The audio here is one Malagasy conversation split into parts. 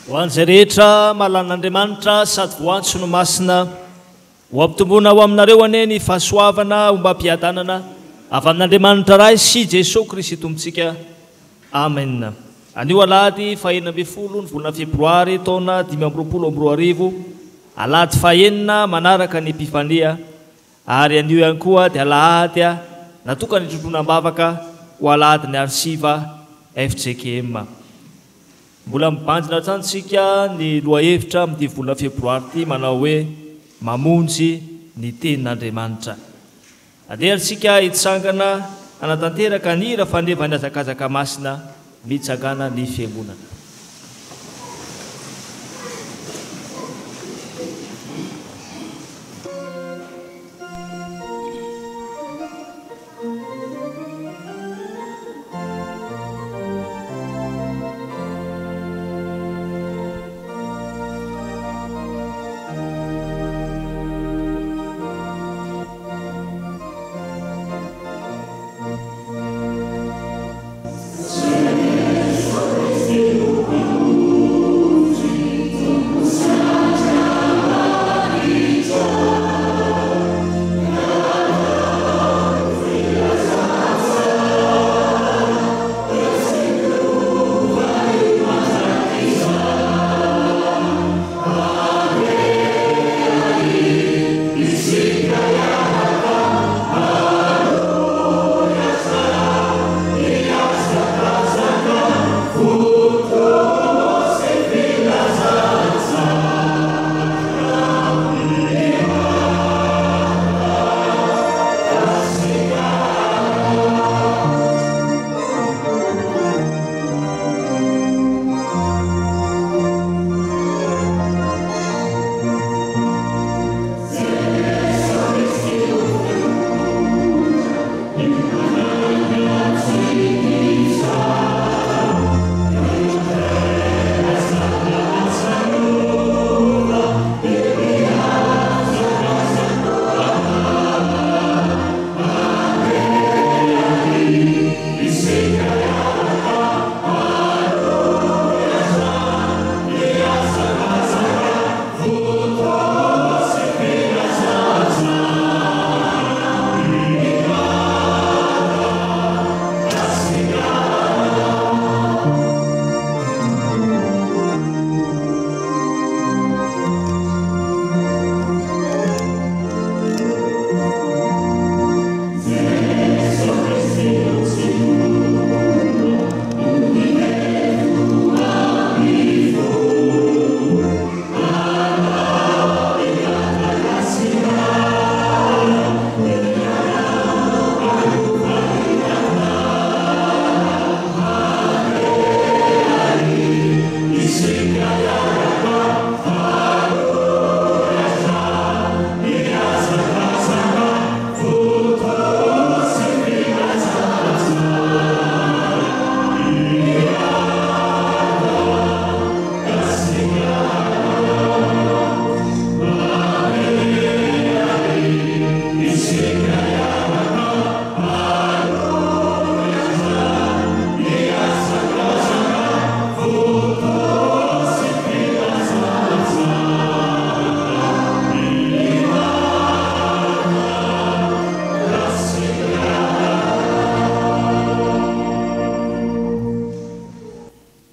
Ho an'izay rehetra malan'Andriamanitra sady voantso no masina, ho ampitomboina ho aminareo anie ny fahasoavana ombam-piadanana avy amin'Andriamanitra Ray sy Jesoa Kristy Tompontsika. Amen. Anio alahady fahenina ambinifolo ny volana febroary taona 2025, alahady fahenina manaraka ny Epifania, ary anio ihany koa dia alahady natokana hitrotroana am-bavaka ho alahadin'ny Arsiva fjkm. Mbola mibanjina hatrany isika ny lohahevitra amin'ity volana febroary ity manao hoe Mamonjy ny Tenin'Andriamanitra. Andeha ary isika hitsangana hanatanteraka ny hira fanevan'ny hazakazaka masina Mitsangana ny Fiangonana.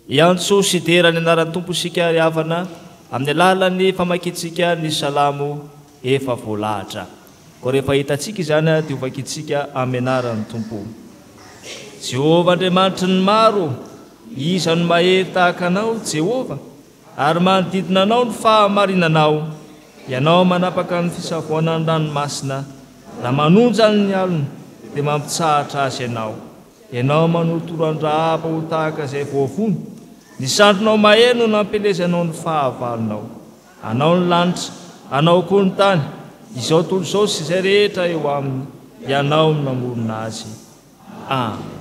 Hiantso sy hidera ny anaran'ny Tompo isika ry havana amin'ny alalan'ny famakiantsika ny Salamo efa voalahatra. Koa rehefa hitantsika izany dia hovakintsika amin'ny anaran'ny Tompo. Jehovah Andriamanitry ny maro, iza no mahery tahaka Anao, Jehovah? Ary manodidina Anao ny fahamarinanao. Ianao manapaka ny fisavoanan'ny ranomasina, raha manonja ny alona, dia mampitsahatra azy Ianao. Ianao manorotoro an-dRahaba ho tahaka izay voavono. Ny sandrinao mahery no nampielezanao ny fahavalonao. Anao ny lanitra, Anao koa ny tany, izao tontolo izao sy izay rehetra eo aminy, Ianao no namorona azy. Amen.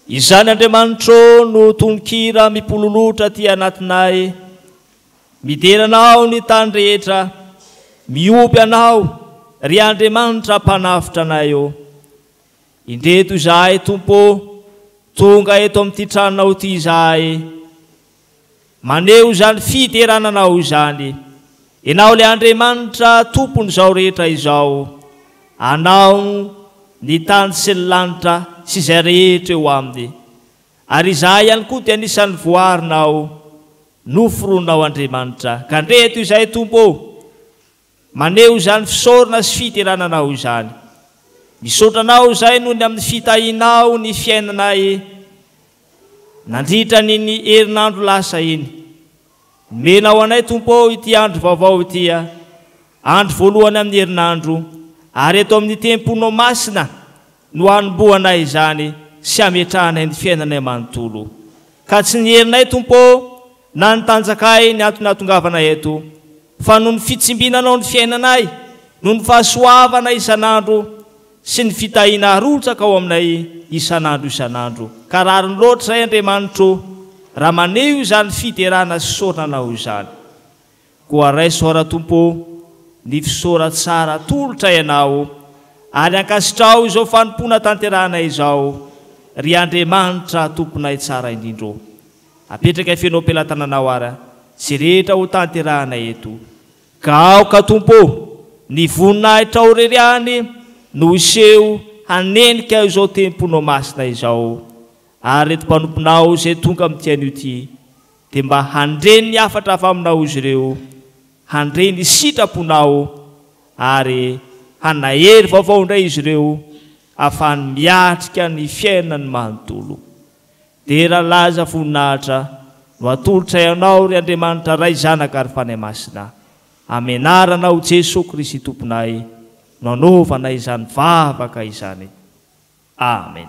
Izany Andriamanitro no tononkira mipololotra aty anatinay. Midera Anao ny tany rehetra, mihoby Anao, ry Andriamanitra Mpanavotra anay ô. Indreto izahay, Tompo ô, tonga eto amin'ity tranonao ity izahay, maneho izany fiderana Anao izany. Ianao ilay Andriamanitra Tompon'izao rehetra izao, Anao ny tany sy ny lanitra sy izay rehetra eo aminy. Ary izahay ihany koa dia anisan'ny voarinao, noforonao Andriamanitra. Ka ndreto izahay Tompo ô, maneho izany fisaorana sy fiderana Anao izany. Misaotra Anao izahay noho ny amin'ny fitahianao ny fiainanay nandritra an'iny herinandro lasa iny. Nomenao anay Tompo ô ity andro vaovao ity, andro voalohany amin'ny herinandro, ary eto amin'ny tempolinao masina no hanombohanay izany sy hametrahanay ny fiainanay manontolo. Ka tsy ny herinay Tompo ô na ny tanjakay ny antony hahatongavanay eto, fa noho ny fitsimbinanao ny fiainanay, noho ny fahasoavana isan'andro sy ny fitahiana arotsaka ao aminay isan'andro isan'andro. Ka rariny loatra izay Andriamanitro raha maneho izany fiderana sy saorana Anao izany. Koa raiso ora Tompo ô ny fisaora tsara atolotray Anao ary ankasitraho izao fanompoana tanterahanay izao ry Andriamanitra Tomponay tsara indrindra ô. Apetrakay feno am-pelatananao ary izay rehetra ho tanterahanay eto. Ka aoka Tompo ô ny voninahitrao irery ihany no hiseho hanenika izao temponao masina izao ary ireto mpanomponao izay tonga amin'ity anio ity dia mba handre ny hafatra avy aminao izy ireo, handre ny sitraponao, ary hanahery vaovao indray izy ireo ahafahany miatrika ny fiainany manontolo. Dera, laza, voninahitra no atolotray Anao, ry Andriamanitra Ray, Zanaka ary Fanahy Masina. Amin'ny anaranao Jesoa Kristy Tomponay no anaovanay izany vavaka izany. Amen.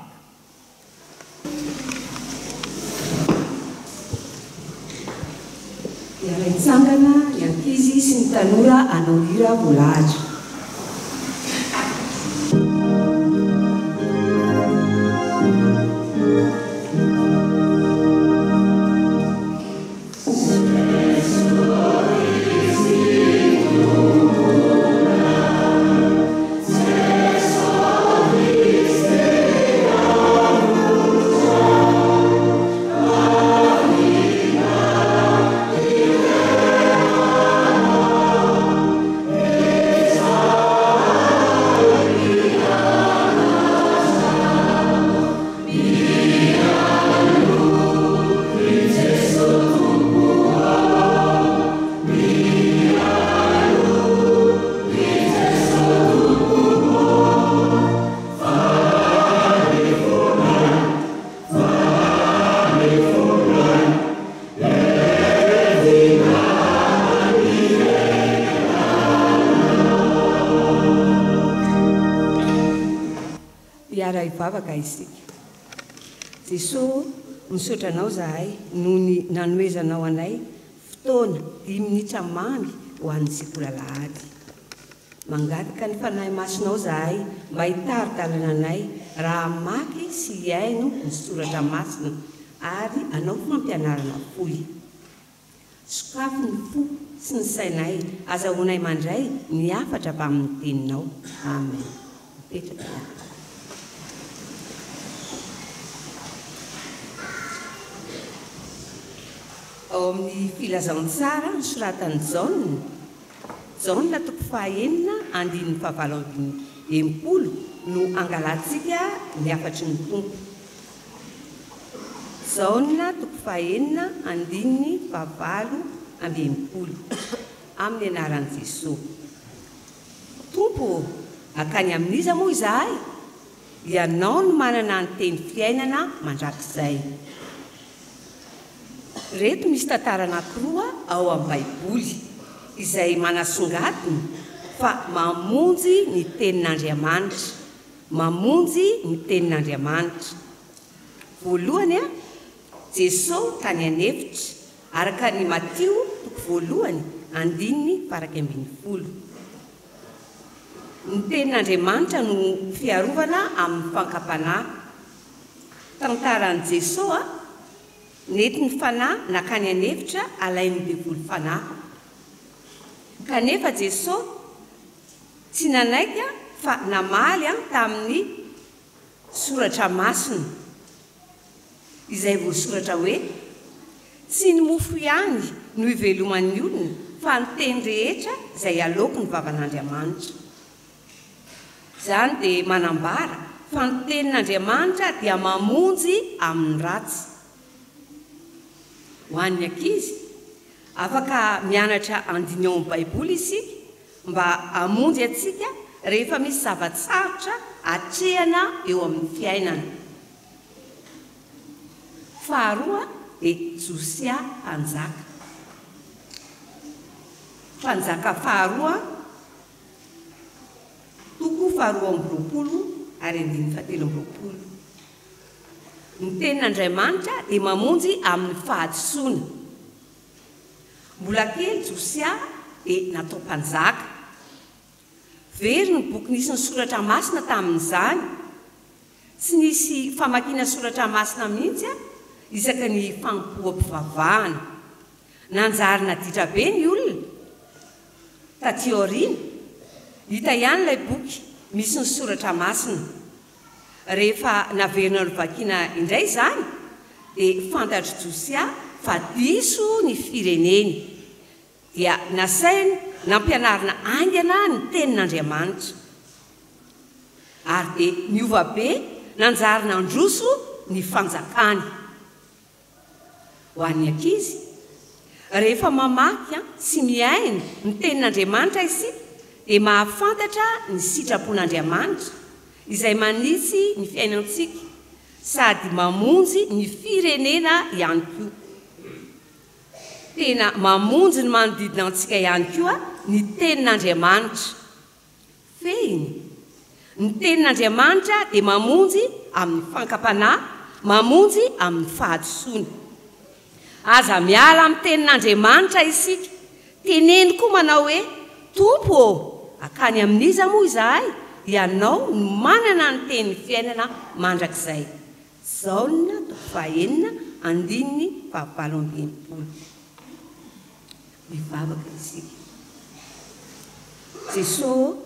Hiara-hitsangana ny ankizy sy ny tanora hanao hira voalahatra. Hiara-hivavaka isika. Jesoa ô, misaotra Anao izahay noho ny nanomezanao anay fotoana dimy minitra mamy ho an'ny sekoly alahady. Mangataka ny Fanahy Masinao izahay mba hitari-dalana anay raha hamaky sy hihaino ny Soratra Masina ary hanao fampianarana fohy. Sokafy ny fo sy ny sainay azahoanay mandray ny hafatra avy amin'ny Teninao. Amen. Mipetraka ianareo. Ao amin'ny Filazantsara nosoratan'i Jaona, Jaona toko fahaenina andininy fahavalo 68 no angalantsika ny hafatry ny Tompo. Jaona toko fahaenina andininy fahavalo 60. Amin'ny anaran'i Jesoa. Tompo ô, hankany amin'iza moa izahay? Ianao no manana ny teny fiainana mandrakizay. Ireto misy tantara anankiroa ao amin'ny Baiboly izay manasongadina fa mamonjy ny Tenin'Andriamanitra. Mamonjy ny Tenin'Andriamanitra. Voalohany, Jesoa tany an'efitra, araka ny Matio toko voalohany andininy faha-11. Ny Tenin'Andriamanitra no fiarovana amin'ny fankam-panahy. Tantaran'i Jesoa, nentin'ny Fanahy nankany an'efitra alain'ny devoly fanahy. Kanefa Jesoa tsy nanaiky fa namaly tamin'ny Soratra Masina, izay voasoratra hoe, Tsy ny mofo ihany no iveloman'ny olona fa ny teny rehetra izay aloaky ny vavan'Andriamanitra. Izany dia manambara fa ny tenin'Andriamanitra dia mamonjy amin'ny ratsy. Ho an'ny ankizy, afaka mianatra andiny ao amin'ny Baiboly isika mba hamonjy antsika rehefa misy zava-tsarotra atrehana eo amin'ny fiainana. Faharoa dia Josia mpanjaka. Mpanjaka faharoa, toko faharoa amby roapolo ary andininy fahatelo amby roapolo. Ny tenin'Andraimanitra dia mamonjy amin'ny fahadisoana. Mbola kely Josia dia natao mpanjaka. Very ny boky nisy ny soratra masina tamin'izany. Tsy nisy famakiana soratra masina mihitsy isaky ny fanompoam-pivavahana. Nanjary naditra be ny olona, tatỳ aoriana. Hita ihany ilay boky misy ny soratra masina. Rehefa naverina novakina indray izany, dia fantatr'i Josia fa diso ny fireneny. Dia nasainy nampianarina haingana ny Tenin'Andriamanitra. Ary dia niova be nanjary nandroso ny fanjakany. Ho an'ny ankizy, rehefa mamaky sy mihaino ny Tenin'Andriamanitra isika dia mahafantatra ny sitrapon'Andriamanitra izay manitsy ny fiainantsika sady mamonjy ny firenena ihany koa. Tena mamonjy ny manodidina antsika ihany koa ny Tenin'Andriamanitra. Fehiny, Ny Tenin'Andriamanitra dia mamonjy amin'ny fankam-panahy, mamonjy amin'ny fahadisoana. Aza miala amin'ny Tenin'Andriamanitra isika. Teneno koa manao hoe, Tompo ô, hankany amin'iza moa izahay? Ianao no manana ny tenin'ny fiainana mandrakizay. Jaona toko fahenina andininy fahavalo amby enimpolo. Mivavaka isika. Jesoa ô,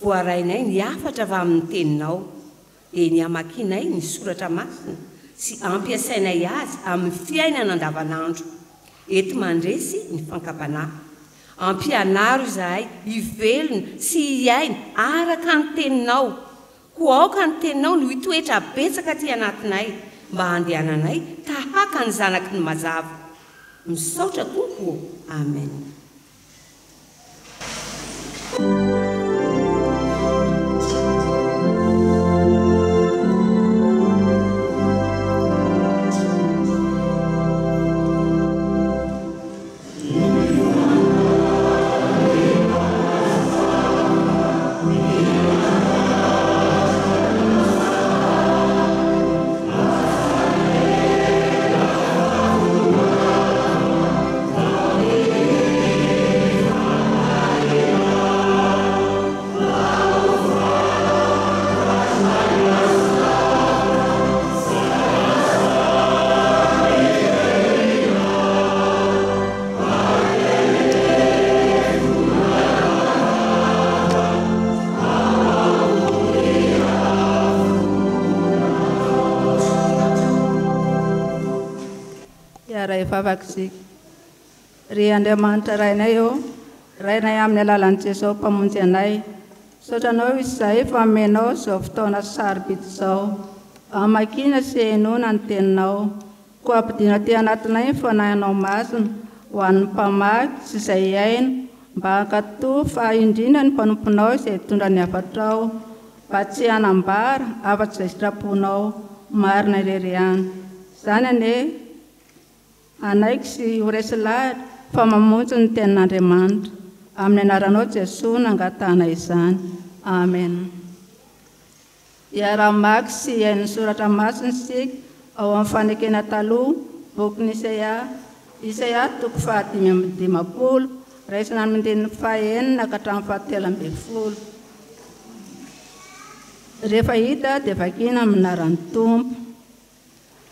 voarainay ny hafatra avy amin'ny Teninao, dia ny hamakianay ny Soratra Masina sy hampiasainay azy amin'ny fiainana andavanandro, enti-mandresy ny fankam-panahy. Ampianaro izahay hivelona sy hiaina araka ny Teninao. Koa aoka ny Teninao no hitoetra betsaka aty anatinay, mba handehananay tahaka ny zanaky ny mazava. Misaotra Tompo ô! Amen. Hiara-hivavaka isika. Ry Andriamanitra Rainay ô, Rainay amin'ny alalan'i Jesoa Mpamonjy anay, misaotra Anao izahay fa omenao izao fotoana sarobidy izao hamakiana sy henoina ny Teninao. Koa ampidino aty anatinay ny Fanahinao Masina ho an'ny mpamaky sy izay hihaino, mba hankatò fa indrindra ny mpanomponao izay hitondra ny hafatrao, mba tsy hanambara afa-tsy izay sitraponao marina irery ihany. Izany anie hanaiky sy ho resy lahatra fa mamonjy ny Tenin'Andriamanitra. Amin'ny anaranao Jesoa no angatahana izany. Amen. Hiara-hamaky sy hihaino ny soratra masina isika ao amin'ny Fanekena Taloha, bokin'i Isaia, Isaia toko faha-55, raisina amin'ny andininy fahenina ka hatramin'ny fahatelo ambin'ny folo. Rehefa hita dia vakina amin'ny anaran'ny Tompo.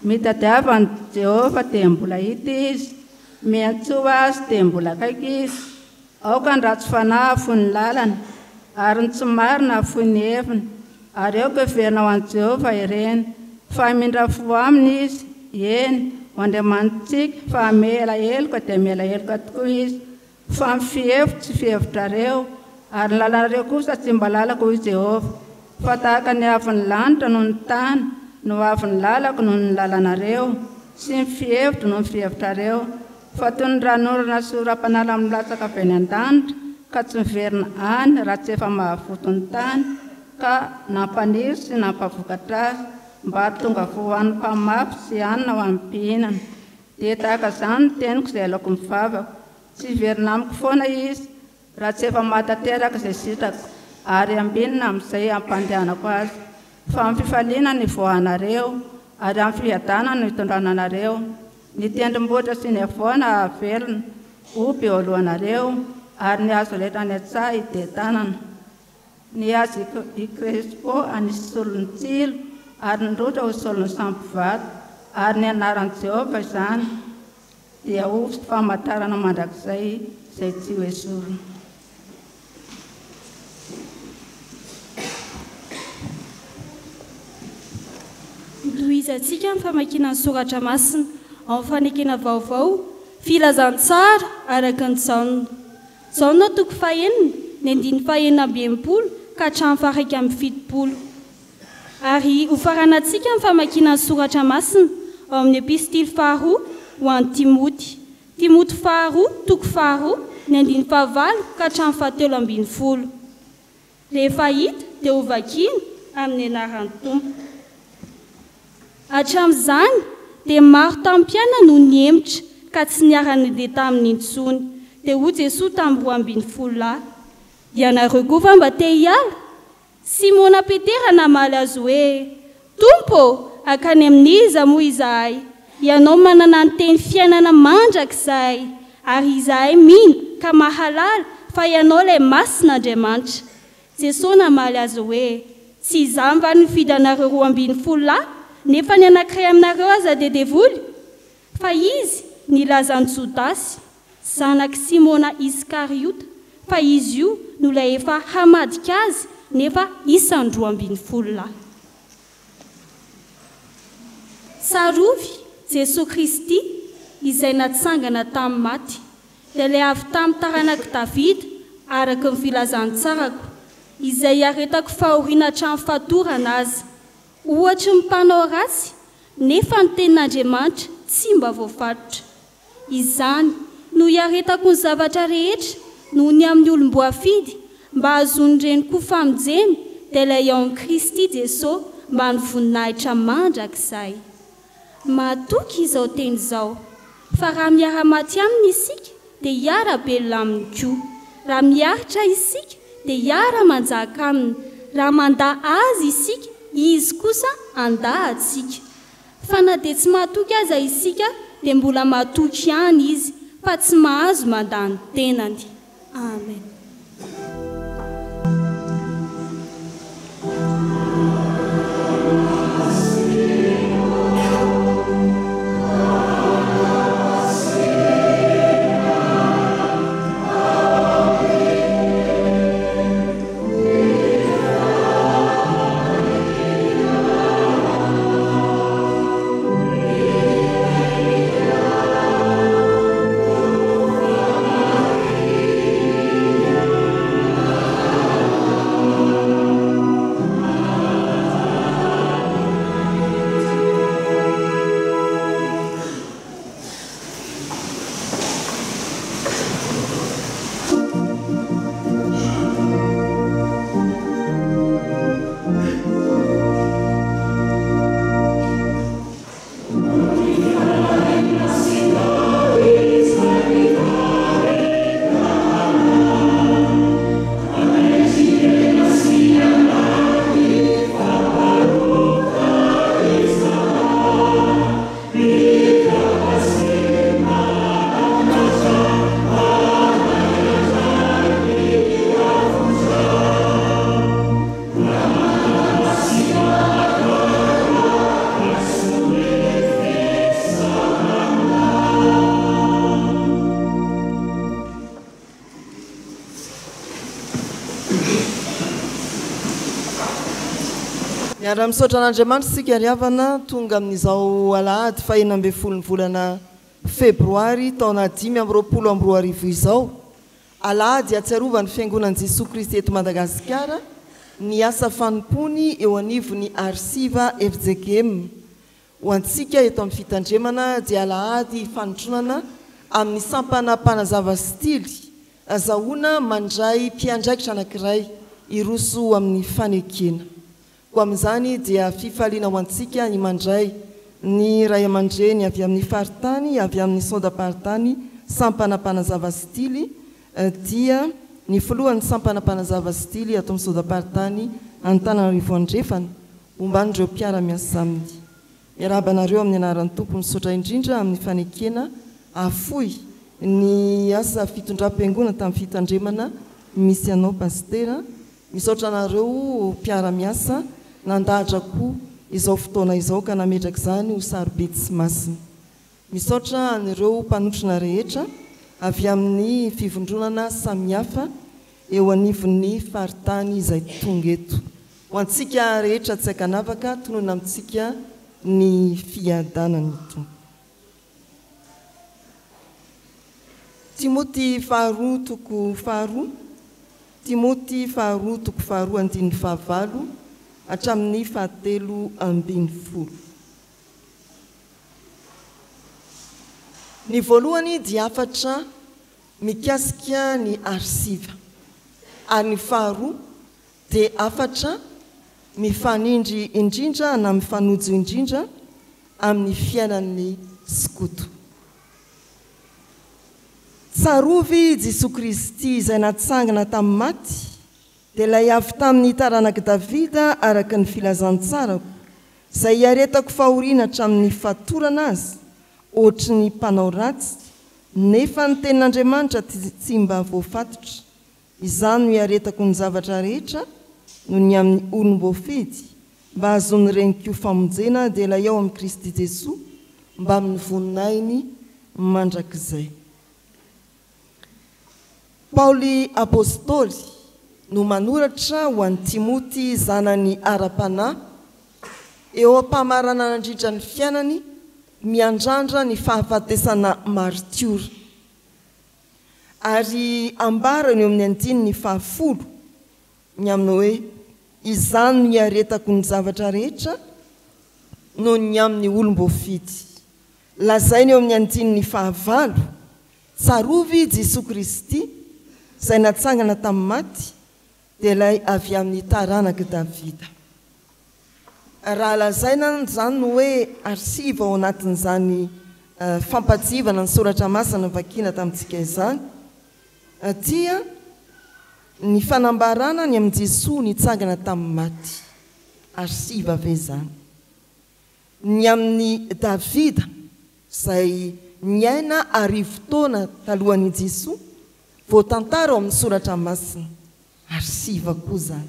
Mitadiava an'i Jehovah dia mbola hita izy, miantsoa azy dia mbola akaiky izy. Aoka ny ratsy fanahy hahafoy ny lalany, ary ny tsy marina hahafoy ny heviny, ary aoka hiverina ho an'i Jehovah ireny, fa hamindra fo aminy izy, eny, ho Andriamanitsika, fa hamela heloka dia hamela heloka tokoa izy. Fa ny fihevitro tsy fihevitrareo, ary ny lalanareo kosa tsy mba lalako, hoy Jehovah. Fa tahaka ny haavon'ny lanitra noho ny tany, no haavon'ny lalako noho ny lalanareo, sy ny fihevitro noho ny fihevitrareo. Fa toy ny ranonorana sy oram-panala milatsaka avy any an-danitra, ka tsy miverina any raha tsy efa mahavoto ny tany, ka nampaniry sy nampavokatra azy, mba hahatonga voa ho an'ny mpamafy sy hanina ho an'ny mpihinana. Dia tahaka izany ny teniko izay aloaky ny vavako. Tsy hiverina amiko foana izy raha tsy efa mahatanteraka izay sitrako, ary ambinina amin'izay ampandehanako azy. Fa amin'ny fifaliana no ivoahanareo, ary amin'ny fiadanana no itondrana anareo. Ny tendrombohitra sy ny havoana hahavelona hoby eo alohanareo, ary ny hazo rehetra any an-tsaha hitehi-tanana. Ny hazo Crespo hanisy solon'ny tsilo, ary ny rotra ho solon'ny sampy vato, ary ny anaran'i Jehovah izany dia ho famantarana mandrakizay izay tsy hoesorina. Hotohizantsika ny famakiana ny soratra masina ao amin'ny Fanekena Vaovao, Filazantsara araka an'i Jaona. Jaona toko fahenina, ny andininy fahenina amby 60 ka hatramin'ny faha-71. Ary hofaranantsika ny famakiana ny soratra masina ao amin'ny epistily faharoa ho an'i Timoty. Timoty faharoa toko faharoa, ny andininy fahavalo ka hatramin'ny fahatelo ambin'ny folo. Rehefa hita dia hovakiana amin'ny anaran'ny Tompo. Hatramin'izany dia maro tamin'ny mpianany no nihemotra ka tsy niara-nandeha taminy intsony. Dia hoy Jesoa tamin'ny 12 lahy, Ianareo koa va mba te hiala? Simona Petera namaly Azy hoe, Tompo ô, hankany amin'iza moa izahay? Ianao manana ny teny fiainana mandrakizay, ary izahay mino ka mahalala fa Ianao ilay Masin'Andriamanitra. Jesoa namaly azy hoe, Tsy izaho va no nifidy anareo 12 lahy, nefa ny anankiray aminareo aza dia devoly? Fa izy nilaza an'i Jodasy, zanak'i Simona Iskariota, fa izy io no ilay efa hamadika azy nefa isan'ny 12 lahy. Tsarovy Jesoa Kristy izay natsangana tamin'ny maty, dia ilay avy tamin'ny taranak'i Davida araka ny filazantsarako, izay iaretako fahoriana hatramin'ny fatorana aza, ohatry ny mpanao ratsy, nefa ny tenin'Andriamanitra tsy mba voafatotra. Izany no iaretako ny zavatra rehetra noho ny amin'ny olom-boafidy, mba hahazoan'ireny koa famonjena, dia ilay ao amin'i Kristy Jesoa, mba ny voninahitra mandrakizay. Matoky izao teny izao, fa raha miara-maty aminy isika, dia hiara-belona aminy koa. Raha miaritra isika, dia hiara-manjaka aminy. Raha mandà Azy isika, Izy kosa handà antsika. Fa na dia tsy mahatoky aza isika, dia mbola mahatoky ihany Izy, fa tsy mahazo mandà ny tenany. Amen. Miara-misaotra an'Andriamanitra isika ry havana tonga amin'izao alahady fahenina ambin'ny folon'ny volana febroary taona 2025 izao. Alahady ahatsiarovan'ny Fiangonan'i Jesoa Kristy eto Madagasikara ny asa fanompoany eo anivon'ny Arsiva fjkm. Ho antsika eto amin'ny Fitandremana dia alahady hifanotronana amin'ny sampana mpanazava sy tily azahoana mandray mpiandraikitra anankiray hiroso amin'ny fanekena. Koa amin'izany dia fifaliana ho antsika ny mandray ny ray aman-dreny avy amin'ny faritany, avy amin'ny Sodam-paritany sampana mpanazava sy tily, dia ny filohan'ny sampana mpanazava sy tily ato amin'ny Sodam-paritany Antananarivo Andrefana, omban'ireo mpiara-miasa aminy. Miarahaba anareo amin'ny anaran'ny Tompo misaotra indrindra amin'ny fanekena hahafoy ny asa fitondram-piangonana tamin'ny fitandremana misy anao Pasitera. Misaotra anareo mpiara-miasa nandahatra koa izao fotoana izao ka nametraka izany ho sarobidy sy masina. Misaotra an'ireo mpanotrona rehetra avy amin'ny fivondronana samihafa eo anivon'ny faritany izay tonga eto. Ho antsika rehetra tsy ankanavaka, tononina amintsika ny fiadanan'ny Tompo. Timoty faharoa toko faharoa Timoty faharoa toko faharoa andininy fahavalo hatramin'ny fahatelo ambin'ny folo. Ny voalohany dia hafatra mikasika ny arsiva ary ny faharoa dia hafatra mifanindry indrindra na mifanojo indrindra amin'ny fiainan'ny skoto. Tsarovy i Jesoa Kristy izay natsangana tamin'ny maty, dia ilay avy tamin'ny taranak'i Davida araka ny filazantsarako, izay iaretako fahoriana hatramin'ny fatorana aza, ohatry ny mpanao ratsy, nefa ny tenin'Andriamanitra tsy mba voafatotra. Izany no iaretako ny zavatra rehetra noho ny amin'ny olom-boafidy, mba hahazoan'ireny koa famonjena, dia ilay ao amin'i Kristy Jesoa, mbamin'ny voninahiny mandrakizay. Paoly Apostoly no manoratra ho an'i Timoty zanany ara-panahy, eo am-pamaranana nandritra ny fiainany, miandrandra ny fahafatesana maritiora. Ary ambarany eo amin'ny andininy fahafolo ny amin'ny hoe, Izany no iaretako ny zavatra rehetra noho ny amin'ny olom-boafidy. Lazainy eo amin'ny andininy fahavalo, Tsarovy i Jesoa Kristy, izay natsangana tamin'ny maty, dia ilay avy amin'ny taranak'i Davida. Raha lazaina izany ny hoe arsiva ao anatin'izany fampatsihivana ny soratra masina novakiana tamintsika izany dia ny fanambarana ny amin'i Jesoa nitsangana tamin'ny maty. Arsiva ve izany? Ny amin'i Davida izay niaina arivo taona talohan'i Jesoa voatantara ao amin'ny soratra masina. Arsiva koa izany.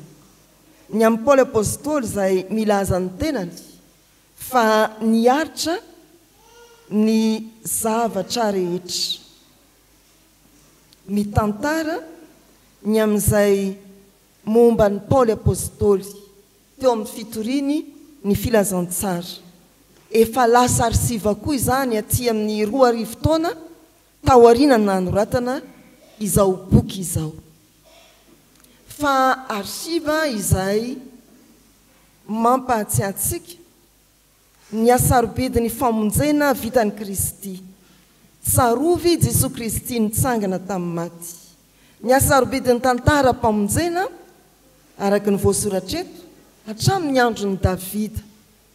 Ny amin'i Paoly Apostoly izay milaza ny tenany fa niaritra ny zavatra rehetra. Mitantara ny amin'izay momba an'i Paoly Apostoly teo amin'ny fitoriany ny filazantsara. Efa lasa arsiva koa izany aty amin'ny 2000 taona taoriana nanoratana izao boky izao. Fa arsiva izay mampahatsiahy antsika ny hasarobidin'ny famonjena vitan'i Kristy. Tsarovy i Jesoa Kristy nitsangana tamin'ny maty. Ny hasarobidin'ny tantaram-pamonjena, araka ny voasoratra eto, hatramin'ny andron'i Davida,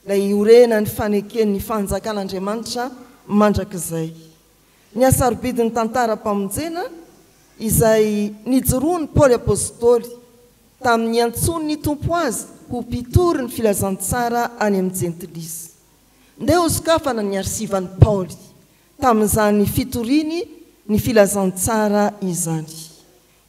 ilay iorenan'ny faneken'ny fanjakan'Andriamanitra mandrakizay. Ny hasarobidin'ny tantaram-pamonjena izay nijoroan'i Paoly Apostoly tamin'ny niantsoan'ny Tompo azy ho mpitory ny filazantsara any amin'ny Jentilisa. Ndeha hosokafana ny arsivan'i Paoly tamin'izany fitoriany ny filazantsara izany.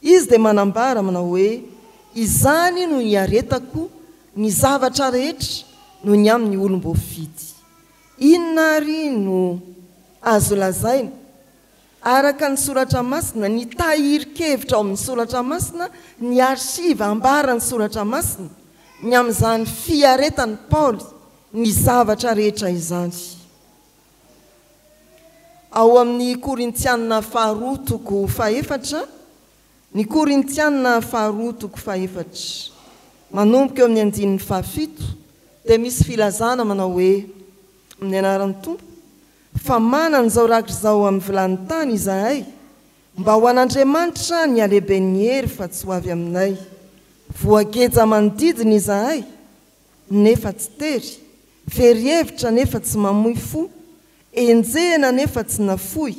Izy dia manambara manao hoe, Izany no niaretako ny zavatra rehetra noho ny amin'ny olom-boafidy. Inona àry no azo lazaina? Araka ny Soratra Masina, ny tahirin-kevitra ao amin'ny Soratra Masina, ny arsiva ambaran'ny Soratra Masina, ny amin'izany fiaretan'i Paoly ny zavatra rehetra izany. Ao amin'ny Korintiana faharoa toko fahefatra, ny Korintiana faharoa toko fahefatra, manomboka eo amin'ny andininy fahafito, dia misy filazana manao hoe, Amin'ny anaran'ny Tompo, fa manana izao rakitra izao amin'ny vilany tany izahay, mba ho an'Andriamanitra ny halehiben'ny hery fa tsy ho avy aminay. Voageja manodidina izahay, nefa tsy tery, very hevitra nefa tsy mamoy fo, enjehina nefa tsy nafoy,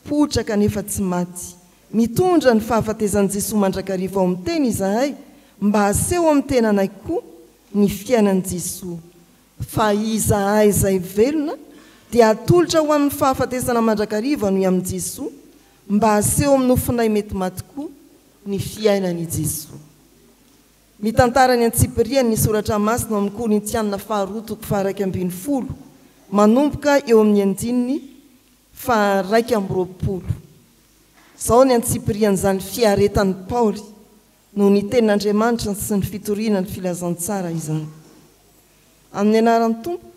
potraka nefa tsy maty. Mitondra ny fahafatezan'i Jesoa mandrakariva ao amin'ny tena izahay, mba haseho amin'ny tenanay koa ny fiainan'i Jesoa. Fa izahay izay velona dia atolotra ho amin'ny fahafatesana mandrakariva noho amin'i Jesoa, mba haseho amin'ny nofonay mety maty koa ny fiainan'i Jesoa. Mitantara ny antsipiriany ny Soratra Masina ao amin'ny Korintiana faharoa toko faha-11, manomboka eo amin'ny andininy faha-21. Izao ny antsipirian'izany fiaretan'i Paoly noho ny Tenin'Andriamanitra sy ny fitoriana ny filazantsara izany. Amin'ny anaran'ny Tompo,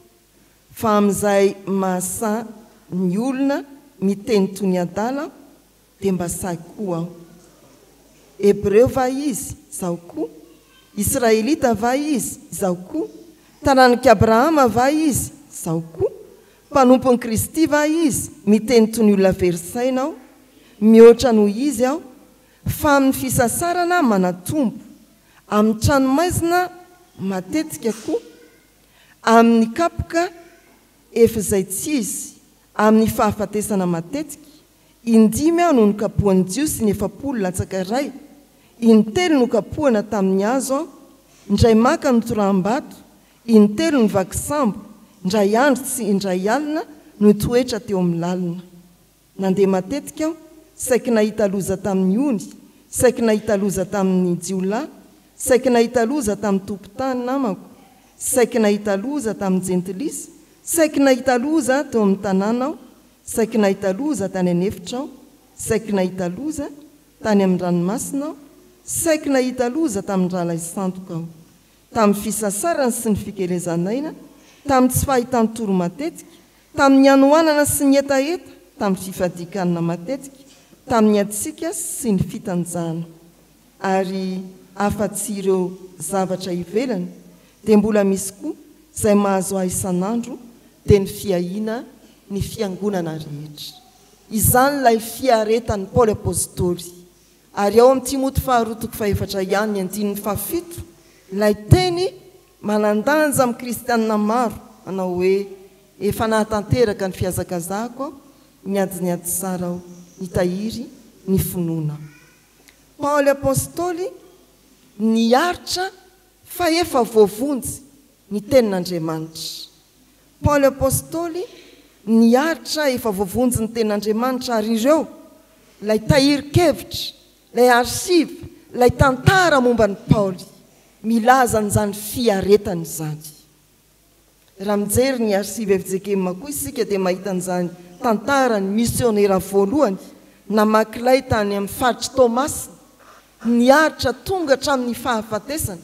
fa amin'izay mahasahy ny olona miteny toy ny adala aho, dia mba sahy koa aho. Hebreo va izy? Izaho koa. Israelita va izy? Izaho koa. Taranak'i Abrahama va izy? Izaho koa. Mpanompon'i Kristy va izy? Miteny toy ny olona very saina aho. Mihoatra noho izy aho, fa amin'ny fisasarana manatombo, amin'ny tranomaizina matetika koa, amin'ny kapoka efa izay tsy izy, amin'ny fahafatesana matetika. Indimy aho no nokapohan'ny Jiosy ny 40 latsaka iray, intelo nokapohana tamin'ny hazo aho, indray maka notoraham-bato, intelo nivaky sambo, indray andro tsy indray alina nitoetra teo amin'ny lalina. Nandeha matetika aho, saiky nahita loza tamin'ny ony, saiky nahita loza tamin'ny jiolahy, saiky nahita loza tamin'ny tompon-tany namako, saiky nahita loza tamin'ny jentilisa, saiky nahita loza teo amin'ny tanàna aho, Saiky nahita loza tany an'efitra aho, saiky nahita loza tany amin'ny ranomasina aho, saiky nahita loza tamin'ny rahalahy sandoka aho. Tamin'ny fisasarana sy ny fikelezan'aina, tamin'ny tsy fahitan-tory matetika, tamin'ny hanoanana sy ny hetaheta, tamin'ny fifadian-kanina matetika, tamin'ny hatsiaka sy ny fitanjahana. Ary afa-tsy ireo zavatra ivelany dia mbola misy koa izay mahazo ahy isan'andro dia ny fiahiana ny fiangonana rehetra. Izany ilay fiaretan'i Paoly Apostoly. Ary ao amin'ny Timoty faharoa toko fahefatra ihany ny andininy fahafito ilay teny manan-danja amin'ny kristianina maro manao hoe efa nahatanteraka ny fihazakazahako aho, niady ny ady tsara aho, nitahiry ny finoana aho. Paoly Apostoly niaritra fa efa voavonjy ny Tenin'Andriamanitra. Paoly Apostoly niaritra efa voavonjy ny Tenin'Andriamanitra ary ireo, ilay tahirin-kevitra, ilay archive, ilay tantara momba an'i Paoly, milaza an'izany fiaretana izany. Raha mijery ny archive fjkm koa isika dia mahita an'izany tantaran'ny misionera voalohany namaky lay tany amin'ny faritr'i Toamasina, niaritra tonga hatramin'ny fahafatesana,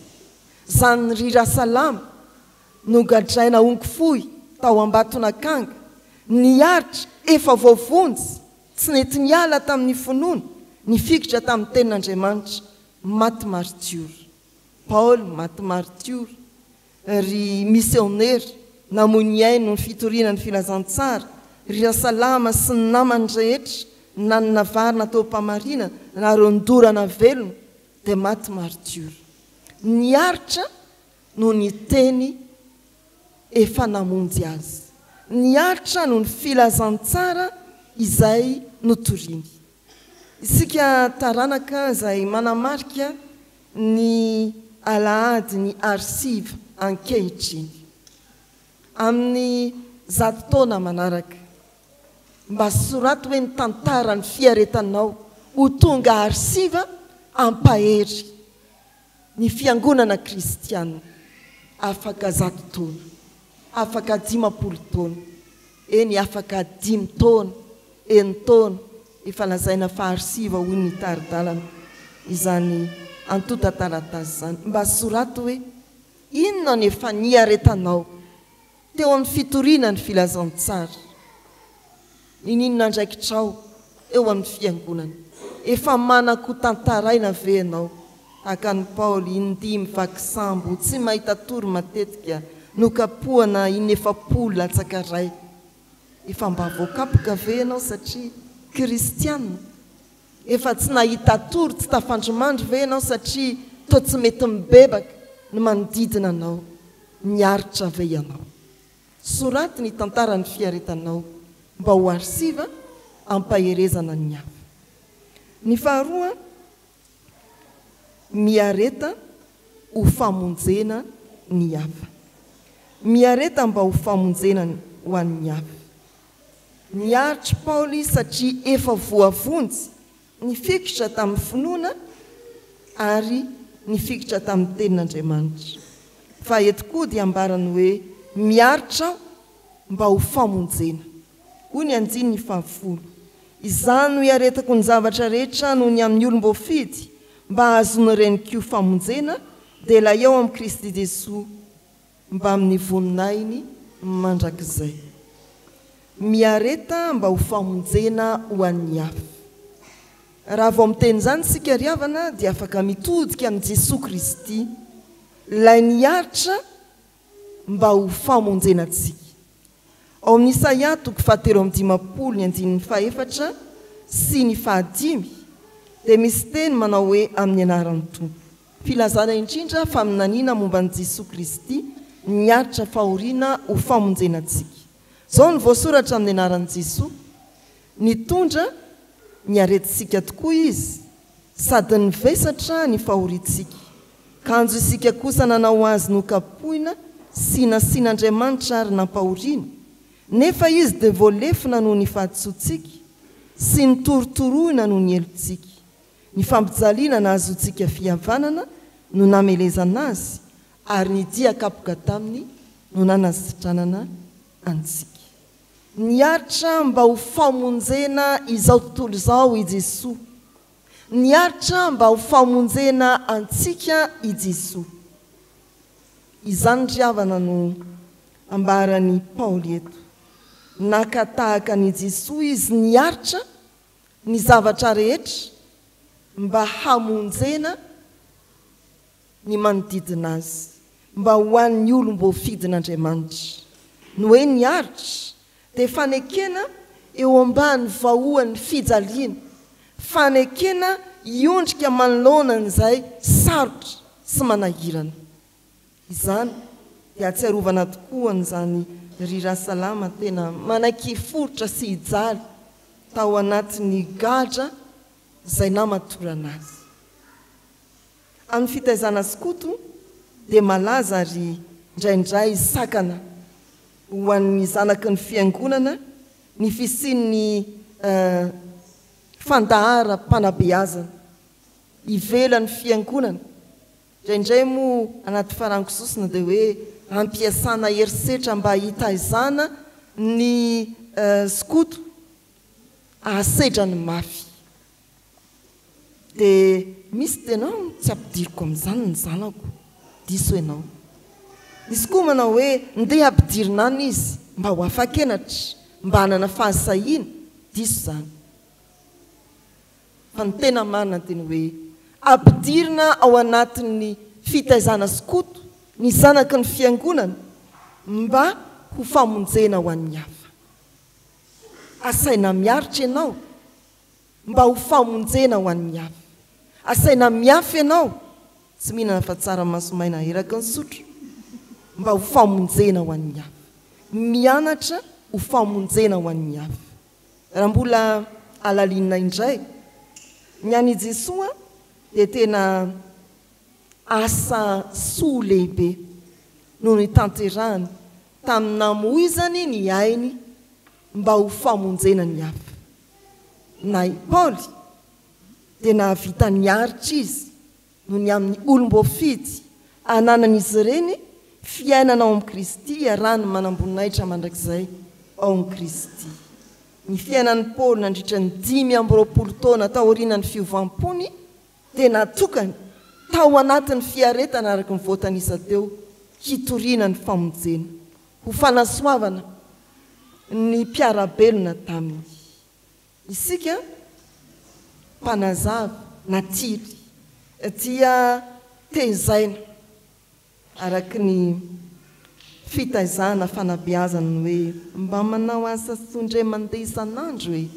izany ry Rasalama nogadraina honko fohy tao Ambatonakanga, niaritra efa voavonjy, tsy nety niala tamin'ny finoana, nifikitra tamin'ny tenin'Andriamanitra, maty martiora. Paoly maty martiora. Ry misionera namoy ny ainy noho ny fitoriana ny filazantsara, ry Rasalama sy ny namany rehetra na ny navarina teo am-pamarinana na ireo nodorana velona dia maty martiora. Niaritra noho ny teny efa namonjy azy. Niaritra noho ny filazantsara izay notoriny. Isika taranaka izay manamarika ny alahadin'ny arsiva ankehitriny. Amin'ny zato taona manaraka, mba soraty hoe ny tantaran'ny fiaretanao ho tonga arsiva hampahery ny fiangonana kristiana afaka zato taona, afaka 50 taona, eny afaka dimy taona, enin-taona, efa lazaina fa arsiva hoy ny tari-dalana izany antontan-taratasy izany. Mba soraty hoe. Inona no efa niaretanao teo amin'ny fitoriana ny filazantsara? Niniana andraikitrao eo amin'ny fiangonana? Efa manan-ko tantaraina ve ianao? Tahaka an'i Paoly, indimy vaky sambo, tsy mahita tory matetika, nokapohana inefapolo latsaka iray. Efa mba voakapoka ve ianao satria kristiana? Efa tsy nahita tory, tsy tafandrimandry ve ianao satria toa tsy mety mibebaka ny manodidina anao? Niaritra ve ianao? Soraty ny tantaran'ny fiaretanao mba ho arsiva ampaherezana ny hafa. Ny faharoa, miareta ho famonjena ny hafa. Miareta mba ho famonjena ho an'ny hafa. Niaritry Paoly satria efa voavonjy, nifikitra tamin'ny finoana ary nifikitra tamin'ny tenin'Andriamanitra. Fa eto koa dia ambarany hoe miaritra aho mba ho famonjena. Hoy ny andininy fahafolo, Izany no iaretako ny zavatra rehetra noho ny amin'ny olom-boafidy, mba hahazoan'ireny koa famonjena, dia ilay ao amin'i Kristy Jesoa, mbamin'ny voninahiny mandrakizay. Miareta mba ho famonjena ho an'ny hafa. Raha vao miteny izany isika ry havana dia afaka mitodika amin'i Jesoa Kristy, ilay niaritra mba ho famonjena antsika. Ao amin'ny Isaia toko fahatelo amby dimampolo ny andininy fahefatra sy ny fahadimy dia misy teny manao hoe amin'ny anaran'ny Tompo. Filazana indrindra faminaniana momba an'i Jesoa Kristy niaritra fahoriana ho famonjena antsika. Izao no voasoratra amin'ny anaran'i Jesoa, Nitondra ny aretintsika tokoa Izy, sady nivesatra ny fahoriantsika. Kanjo isika kosa nanao Azy nokapohina sy nasian'Andriamanitra ary nampahoriana, nefa Izy dia voalefona noho ny fahadisoantsika, sy notorotoroina noho ny helotsika. Ny fampijaliana nahazoantsika fihavanana no namelezana azy, ary ny dia kapoka taminy no nanasitranana antsika. Niaritra mba ho famonjena izao tontolo izao i Jesoa. Niaritra mba ho famonjena antsika i Jesoa. Izany ry havana no ambaran'i Paoly eto. Naka tahaka an'i Jesoa izy niaritra ny zavatra rehetra mba hamonjena ny manodidina azy, mba ho an'ny olom-boafidin'Andriamanitra. Ny hoe niaritra dia fanekena eo ambany vahoan'ny fijaliana, fanekena hiondrika manoloana an'izay sarotra sy manahirana. Izany dia ahatsiarovana tokoa an'izany ry Rasalama tena manaiky hiforitra sy hijaly tao anatin'ny gadra izay namatorana azy. Amin'ny fitaizana skoto dia malaza ary indraindray sakana ho an'ny zanaky ny fiangonana ny fisian'ny fandaharam-panabeazana ivelan'ny fiangonana. Indraindray moa anaty farango sosona dia hoe ampiasana herisetra mba hitaizana ny skoto hahasedra ny mafy. Dia misy tena tsy ampidiriko amin'izany ny zanako, diso ianao. Misy koa manao hoe ndeha ampidirina any izy mba ho afa-kenatra, mba hanana fahasahiana, diso izany. Fa ny tena marina dia ny hoe ampidirina ao anatin'ny fitaizana skoto ny zanaky ny fiangonana mba ho famonjena ho an'ny hafa. Asaina miaritra ianao mba ho famonjena ho an'ny hafa. Asaina miafy ianao, tsy mihinana fa tsaramaso maina eraky ny sotro, mba ho famonjena ho an'ny hafa. Mianatra ho famonjena ho an'ny hafa. Raha mbola halalinina indray, ny an' i Jesoa dia tena asa soa lehibe no nitanterahany tamin'ny namoizany ny ainy mba ho famonjena ny hafa. Na i Paoly dia nahavita niaritra izy noho ny amin'ny olom-boafidy ananan'izy ireny fiainana ao amin'i Kristy iarahany manam-boninahitra mandrakizay ao amin'i Kristy. Ny fiainan'i Paoly nandritra ny 25 taona taorianan'ny fiovam-pony dia natokany tao anatin'ny fiaretana araka ny voatanisa teo. hitoriana ny famonjena, ho fanasoavana ny mpiara-belona taminy. Isika mpanazava na tily dia tezaina araka ny fitaizana fanabeazana ny hoe mba manao asa soa indray mandeha isan'andro e!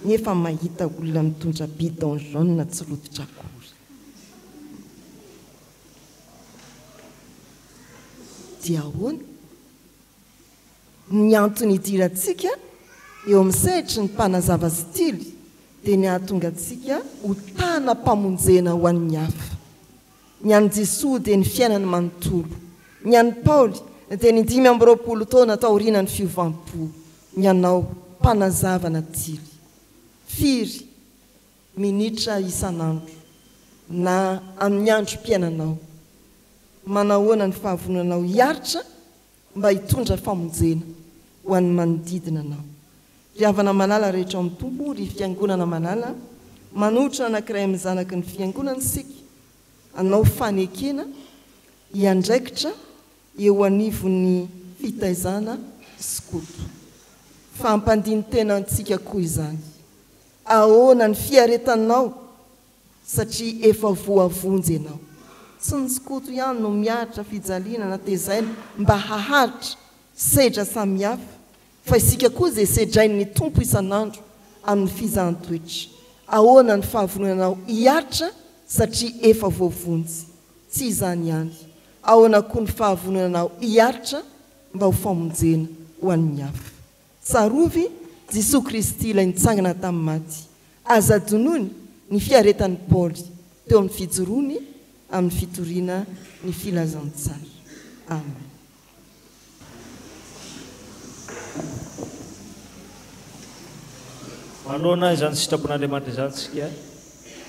nefa mahita olona mitondra bidon jaune tsy rototra akory. Dia ahoana? Ny antony idirantsika eo amin'ny sehatry ny mpanazava sy tily dia ny hahatonga antsika ho tanam-pamonjena ho an'ny hafa. Ny an'i Jesoa dia ny fiainany manontolo. Ny an'i Paoly dia ny 25 taona taorianan'ny fiovam-po. Ny anao, mpanazava na tily. Firy minitra isan'andro na amin'ny androm-piainanao? Manahoana ny fahavononanao hiaritra mba hitondra famonjena ho an'ny manodidina anao. Ry havana malala rehetra ao amin'ny Tompo, ry Fiangonana malala, manohitra anankiray amin'ny zanaky ny Fiangonana isika, hanao fanekena hiandraikitra eo anivon'ny fitaizana skoto. Fa hampandini-tena antsika koa izany. Ahoana ny fiaretanao satria efa voavonjy ianao. Tsy ny skoto ihany no miaritra fijaliana na tezaina mba haharitra sedra samihafa fa isika koa izay sedrain'ny Tompo isan'andro amin'ny fizahan-toetra. Ahoana ny fahavononanao hiaritra satria efa voavonjy? Tsy izany ihany, ahoana koa ny fahavononanao hiaritra mba ho famonjena ho an'ny hafa? Tsarovy Jesoa Kristy ilay nitsangana tamin'ny maty. Aza adinoina ny fiaretan'i Paoly teo amin'ny fijoroany amin'ny fitoriana ny filazantsara. Amen. Manoloana izany sitrapon'Andriamanitra izany isika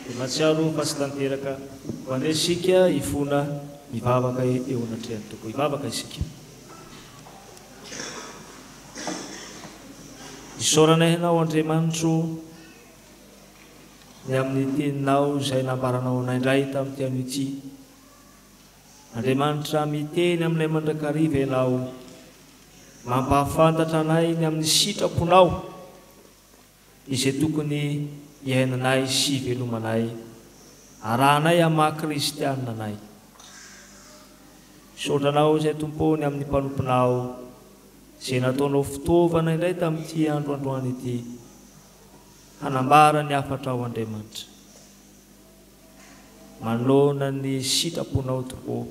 dia mahatsiaro fa tsy tanteraka ho andeha isika hifona hivavaka eo anatrehan'ny Tompo. Hivavaka isika. Isaoranay Ianao Andriamanitro ny amin'ny teninao izay nambaranao anay indray tamin'ity anio ity. Andriamanitra miteny aminay mandrakariva Ianao, mampahafantatra anay ny amin'ny sitraponao. izay tokony hiainanay sy hivelomanay, arahanay amin'ny maha kristianina anay. Misaotra Anao izay Tompo ny amin'ny mpanomponao izay nataonao fitaovana indray tamin'ity andro androany ity hanambara ny hafatrao Andriamanitra. Manoloana ny sitraponao Tompo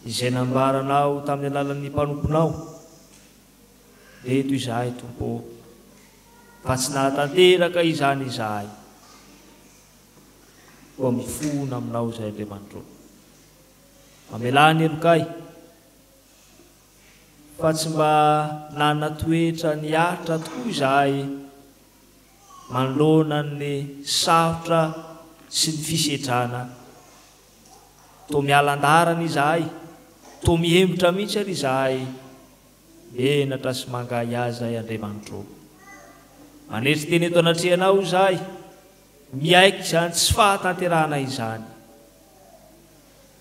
izay nambaranao tamin'ny alalan'ny mpanomponao, Eto izahay, Tompo ô, fa tsy nahatanteraka izany izahay. Koa mifona Aminao izahay, Andriamanitra ô. Mamelà ny helokay, fa tsy mba nanana toetra niaritra tokoa izahay manoloana ny sarotra sy ny fisedrana. Toa miala an-daharana izahay, toa mihemotra mihitsy ary izahay. Menatra sy mangahiahy izahay Andriamanitra ô. Manetry tena eto anatrehanao izahay, miaiky izany tsy fahatanterahana izany.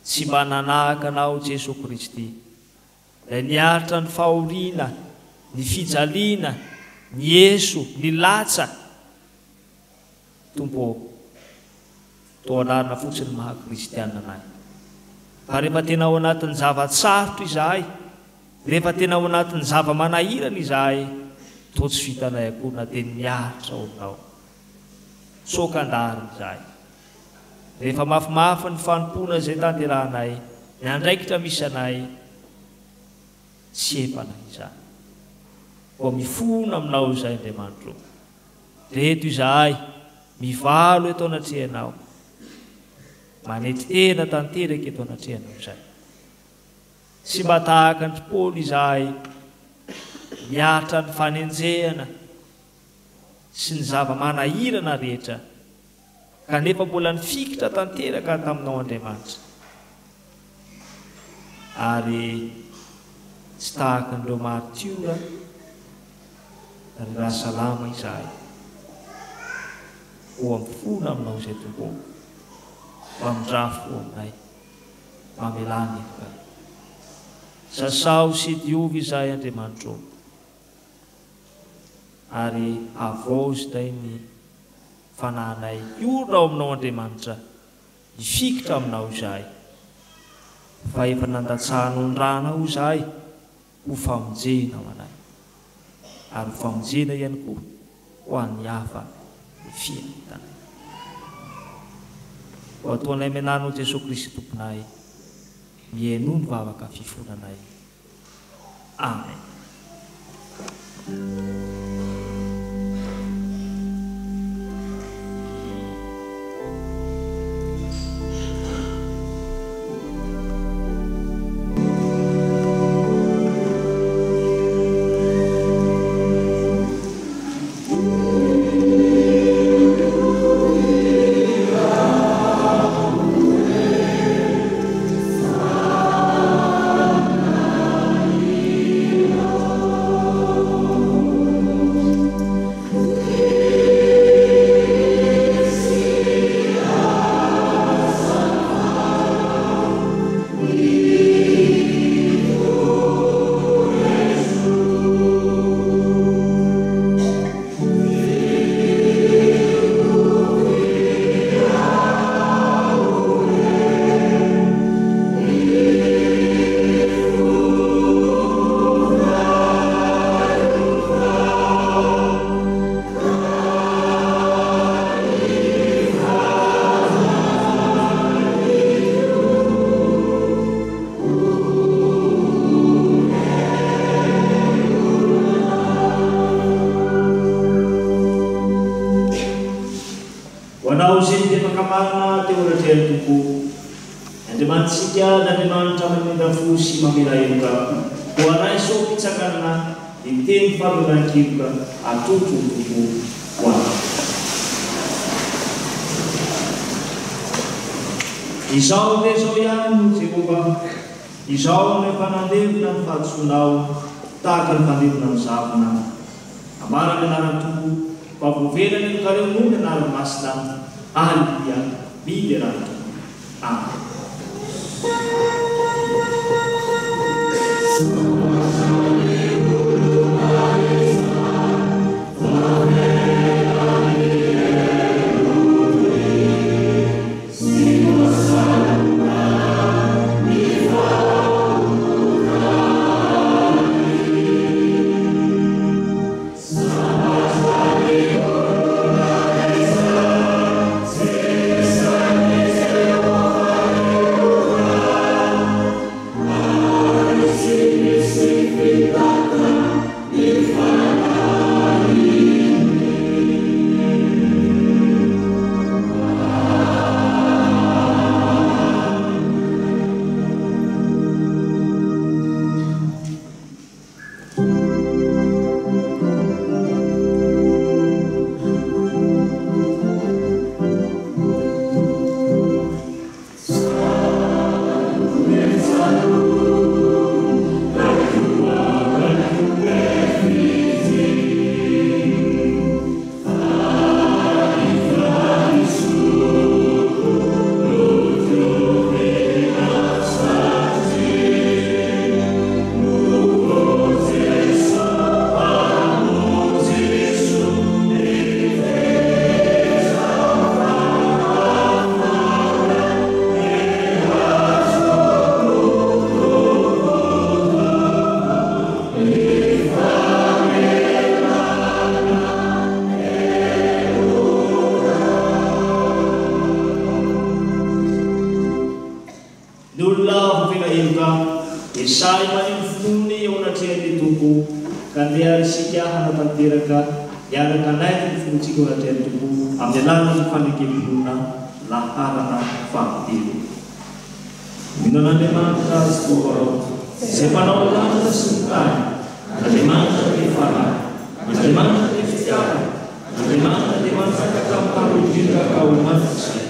Tsy mba nanahaka Anao Jesoa Kristy, Ilay niaritra ny fahoriana, ny fijaliana, ny eso, ny latsa. Tompo ô, toa anarana fotsiny ny maha kristiana anay. Fa rehefa tena ao anatin'ny zava-tsarotra izahay, rehefa tena ao anatin'ny zava-manahirana izahay, toa tsy vitanay akory na dia ny miaritra ao aminao. Tsoaka an-daharana izahay. Rehefa mafimafy ny fanompoana izay tanterahanay, ny andraikitra misy anay, tsy efanay izany. Koa mifona aminao izahay Andriamanitra ô. Reto izahay, mivalo eto anatrehanao, manetry tena tanteraka eto anatrehanao izahay. Tsy mba tahaka an-dry Paoly izahay, miaritra ny fanenjehana sy ny zava-manahirana rehetra, kanefa mbola nifikitra tanteraka taminao Andriamanitra, ary tsy tahaka an'ireo martiora ry Rasalama izahay. Koa mifona aminao izay Tompo ô, mamindrà fo aminay, mamelà ny helokay. Sasao sy diovy izahay Andriamanitra ô, ary havaozy indray ny fanahinay hiorina ao aminao Andriamanitra, hifikitra aminao izahay, fa efa nandatsahanao ny ranao izahay ho famonjena ho anay, ary ho famonjena ihany koa ho an'ny hafa ny fiaretanay. Ho atoanay amin'ny anaranao Jesoa Kristy Tomponay. Mihainoa ny vavaka fifonanay. Amen. Ho anao izay nibebaka marina teo anatrehan'ny Tompo, ny Andriamanitsika, ny Andriamanitra mamindra fo sy mamela heloka, koa raiso am-pitsanganana ny teny famelan-keloka atolotry ny Tompo ho anao. Izao dia izao ihany no Jehovah, Izaho no efa nandevona ny fahadisoanao tahaka ny fandevona ny zavona. Ambara ny anaran'ny Tompo, fa voavela ny helokareo noho ny anarany masina. Aleloia! Miderà ny Tompo. Amen. Ny olona voavela heloka dia sahy maneho ny finoany eo anatrehan'ny Tompo, ka ndeha ary isika hanatanteraka hiaraka hanaiky ny finoantsika eo anatrehan'ny Tompo amin'ny alalan'ny fanekem-pinoana laharana fahatelo. Mino an'Andriamanitra Tsitoha aho, izay mpanao ny lanitra sy ny tany, Andriamanitra be fanahy, Andriamanitra be fitiavana, Andriamanitra dia manjaka tamin'ny taloha indrindra ka ho mandrakizay.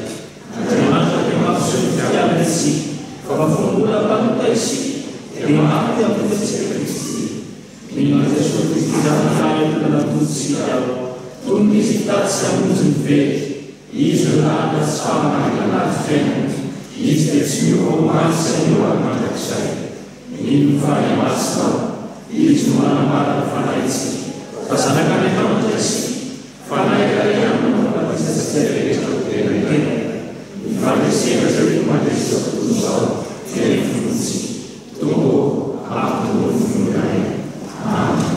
Andriamanitra dia mampiseho ny fitiavany antsika, fa fony mbola mpanota isika, dia maty hamonjy antsika Kristy. Mino an'i Jesoa Kristy Zanakalahy tokana Tompontsika aho, Tompo Izy hitady sy hamonjy ny very. Izy no lalana sy fahamarinana ary fiainana. Izy dia tsy miova omaly sy anio ary mandrakizay. Mino ny Fanahy Masina aho, Izy no manambara ny fanahintsika fa zanak'Andriamanitra isika, Fanahy iray ihany no manao batisa antsika rehetra ho tena iray. Ny fandresena izay hoenti-mandresy izao tontolo izao dia ny finoantsika. Tompo ô, ampitomboy ny finoanay. Amen.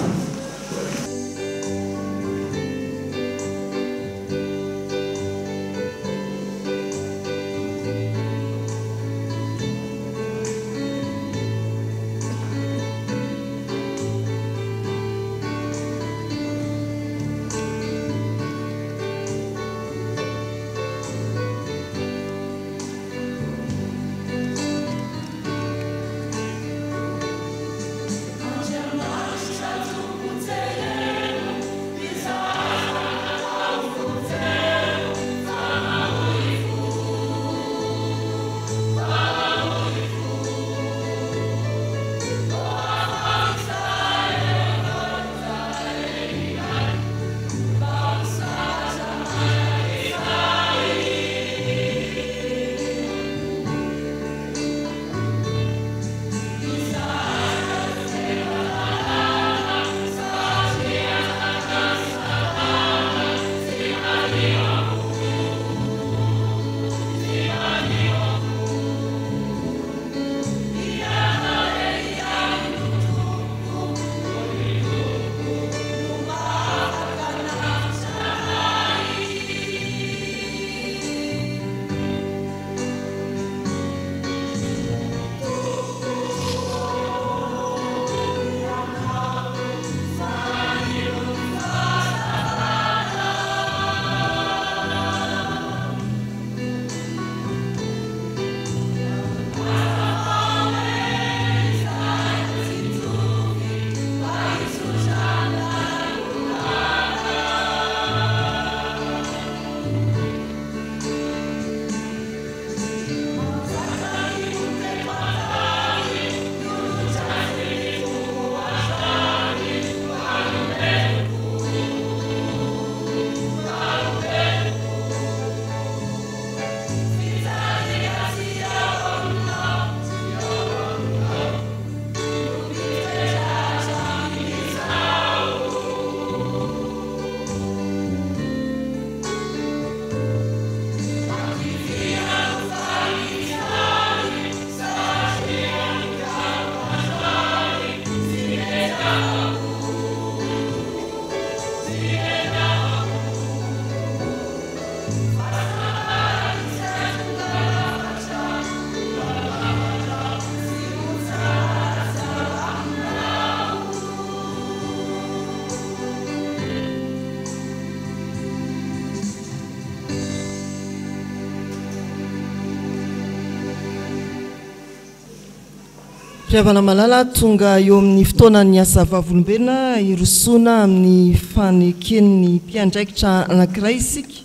Ry havana malala, tonga eo amin'ny fotoanan'ny asa vavolombelona hirosoana amin'ny faneken'ny mpiandraikitra anankiray isika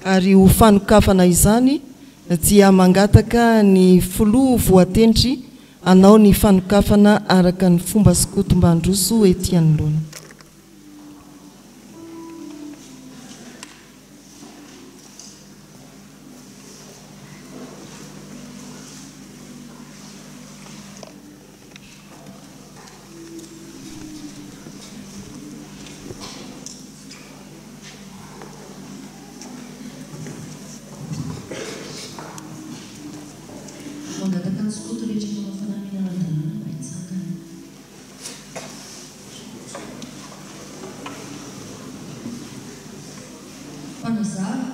ary ho fanokafana izany dia mangataka ny filoha voatendry hanao ny fanokafana araka ny fomba skoto mbandroso ety anoloana. Mangataka ny skoto rehetra manao fanamiana ara-dalàna mba hitsangana. Mpanazava.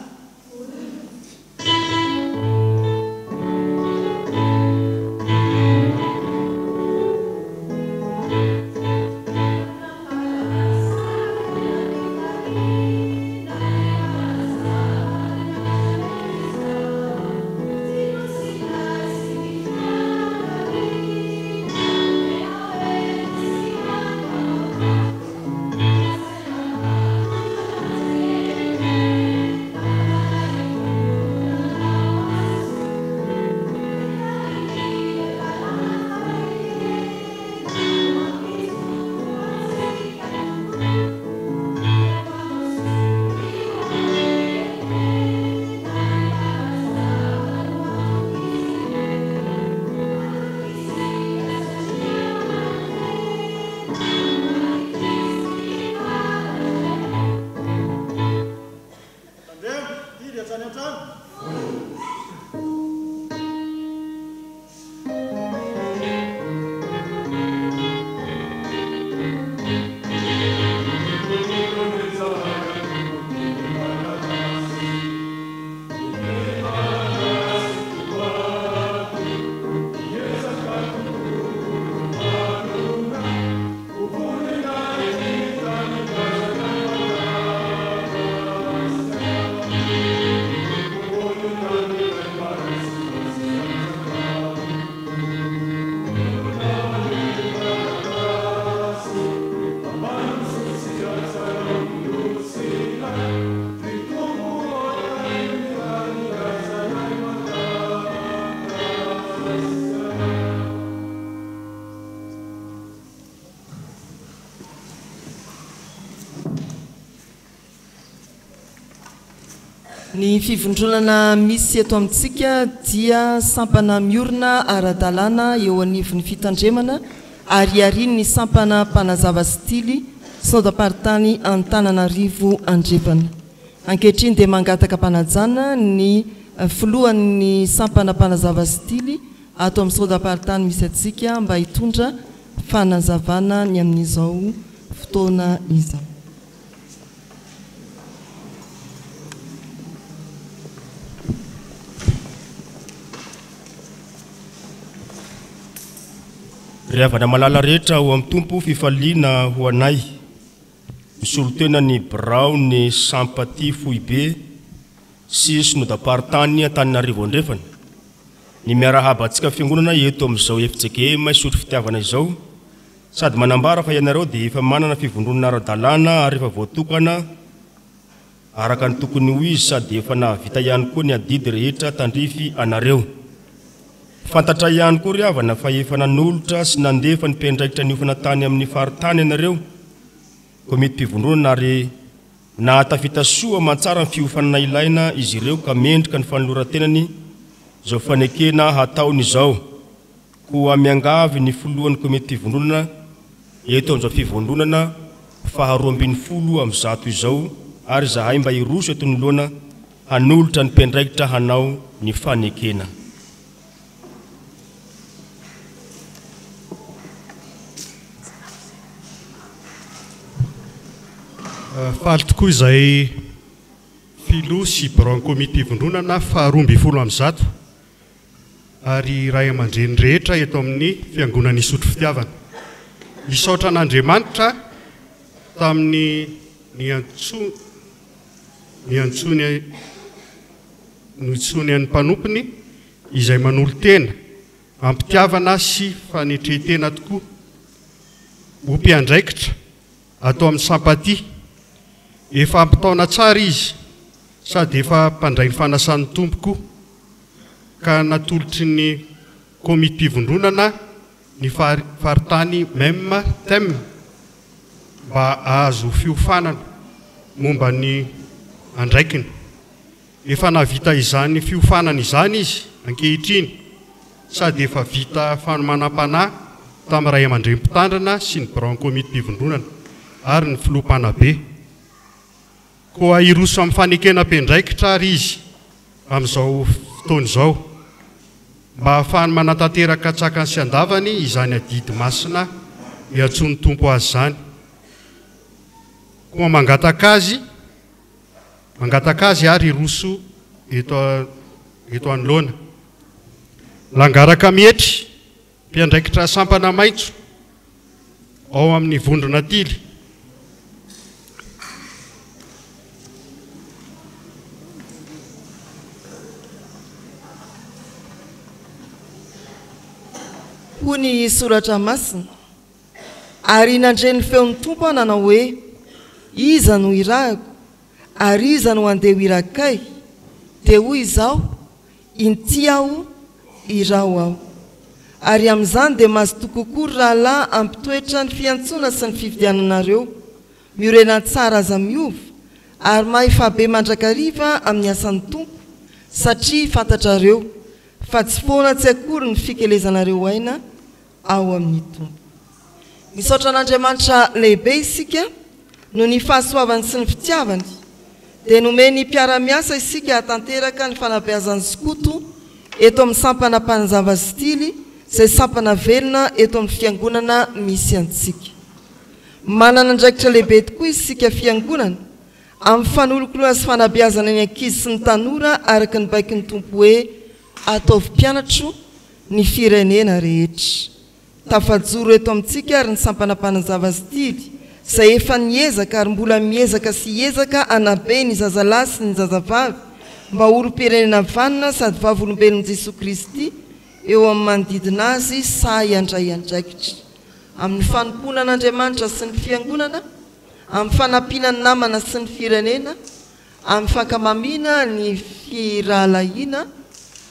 Ny fivondronana misy eto amintsika dia sampana miorina ara-dalàna eo anivon'ny fitandremana ary iarian'ny sampana mpanazava sy tily Synodamparitany Antananarivo Andrefana. Ankehitriny dia mangataka am-panajana ny filohan'ny sampana mpanazava sy tily ato amin'ny Synodamparitany misy antsika mba hitondra fanazavana ny amin'izao fotoana izao. Ry havana malala rehetra ao amin'ny Tompo, fifaliana ho anay. Misolo tena ny biraon'ny Sampati Foibe sy Synodam-paritany Antananarivo Andrefana. Ny miarahaba antsika Fiangonana eto amin'izao FJKM Isotry Fitiavana izao, sady manambara fa ianareo dia efa manana fivondronana ara-dalàna ary efa voatokana araka ny tokony ho izy sady efa nahavita ihany koa ny adidy rehetra tandrify anareo. Fantatray ihany koa ry havana fa efa nanolotra sy nandefa ny mpiandraikitra niofana tany amin'ny faritany ianareo, komitim-pivondronana ary nahatafita soa aman-tsara ny fiofanana ilaina izy ireo ka mendrika ny fanoloran-tenany izao fanekena hataony izao. Koa miangavy ny filohan'ny komitim-pivondronana eto amin'izao fivondronana faha 112 izao ary izahay mba hiroso eto anoloana hanolotra ny mpiandraikitra hanao ny fanekena. Faly tokoa izahay Filoha sy Biraon'ny Komitim-pivondronana faha 112. ary ray aman-dreny rehetra eto amin'ny Fiangonan'Isotry Fitiavana. Misaotra an'Andriamanitra tamin'ny niantsoany niantsoany an'ny mpanompony izay manolo-tena am-pitiavana sy fanetren-tena tokoa ho mpiandraikitra ato amin'ny Sampati. Efa ampy taona tsara izy sady efa mpandray ny fanasan'ny Tompo koa ka natolotry ny komitim-pivondronana ny faritany Mem Tem mba hahazo fiofanana momba ny andraikiny. Efa nahavita izany fiofanana izany izy ankehitriny sady efa vita fanomanam-panahy tamin'ny ray aman-dreny mpitandrina sy ny biraon'ny komitim-pivondronana ary ny filoha mpanabe. Koa hiroso amin'ny fanekena mpiandraikitra ary izy amin'izao fotoana izao mba hahafahany manatanteraka an-tsakany sy an-davany izany adidy masina iantsoan'ny Tompo azy izany. Koa mangataka azy Mangataka azy ary hiroso eto eto anoloana. Langaraka Mietry, mpiandraikitra sampana maitso ao amin'ny vondrona Tily. Hoy ny Soratra Masina, Ary nandre ny feon'ny Tompo aho nanao hoe, Iza no hirahako, ary iza no handeha ho irakay? Dia hoy izaho, Inty aho, iraho aho. Ary amin'izany dia mazotoa kokoa, ry rahalahy, hampitoetra ny fiantsoana sy ny fifidiananareo. Miorena tsara aza miova, ary mahefabe mandrakariva amin'ny asan'ny Tompo, satria fantatrareo fa tsy foana tsy akory ny fikelezanareo aina ao amin'ny Tompo. Misaotra an'Andriamanitra lehibe isika noho ny fahasoavany sy ny fitiavany dia nomeny mpiara-miasa isika hahatanteraka ny fanabeazan'ny skoto eto amin'ny sampana Mpanjava sy Tily izay sampana velona eto amin'ny fiangonana misy antsika. Manana andraikitra lehibe tokoa isika fiangonana amin'ny fanolokoloana sy fanabeazana ny ankizy sy ny tanora araka ny baikon'ny Tompo hoe ataovy mpianatro ny firenena rehetra. Tafajoro eto amintsika ary ny sampana mpanazava sy tily, izay efa niezaka ary mbola miezaka sy hiezaka hanabe ny zazalahy sy ny zazavavy mba ho olom-pirenena vanona sady vavolombelon'i Jesoa Kristy eo amin'ny manodidina azy sahy handray andraikitra amin'ny fanompoana an'Andriamanitra sy ny Fiangonana, amin'ny fanampiana ny namana sy ny firenena, amin'ny fankamamiana ny firahalahiana,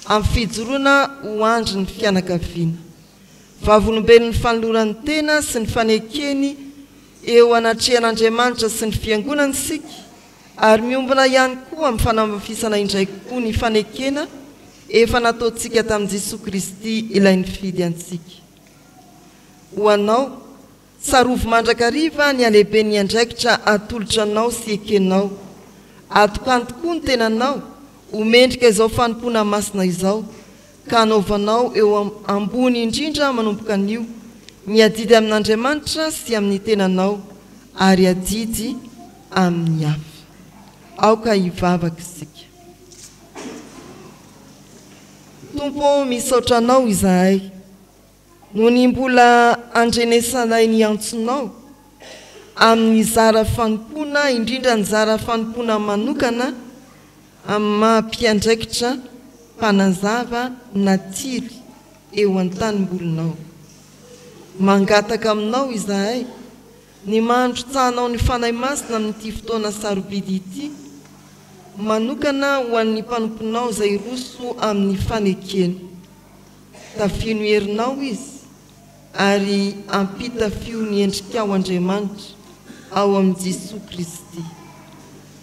amin'ny fijoroana ho andrin'ny fianakaviana. Vavolombelon'ny fanolorany tena sy ny fanekeny eo anatrehan'Andriamanitra sy ny Fiangonany isika. Ary miombona ihany koa amin'ny fanamafisana indray koa ny fanekena efa nataontsika tamin'i Jesoa Kristy ilay nifidy antsika. Ho anao, tsarovy mandrakariva ny halehiben'ny andraikitra atolotra anao sy ekenao. Atokany tokoa ny tenanao ho mendrika izao fanompoana masina izao ka hanaovanao eo ambony indrindra manomboka anio ny adidy amin'Andriamanitra sy amin'ny tenanao ary adidy amin'ny hafa. Aoka hivavaka isika. Tompo ô, misaotra Anao izahay noho ny mbola andrenesanay ny antsonao amin'ny zara fanompoana, indrindra ny zara fanompoana manokana amin'ny maha mpiandraikitra mpanazava na tily eo an-tanimbolinao. Mangataka aminao izahay ny mahandrotsahanao ny Fanahy Masina amin'ity fotoana sarobidy ity, manokana ho an'ny mpanomponao izay hiroso amin'ny fanekena. Tafio ny herinao izy, ary ampitafio ny endrikao Andriamanitra ao amin'i Jesoa Kristy,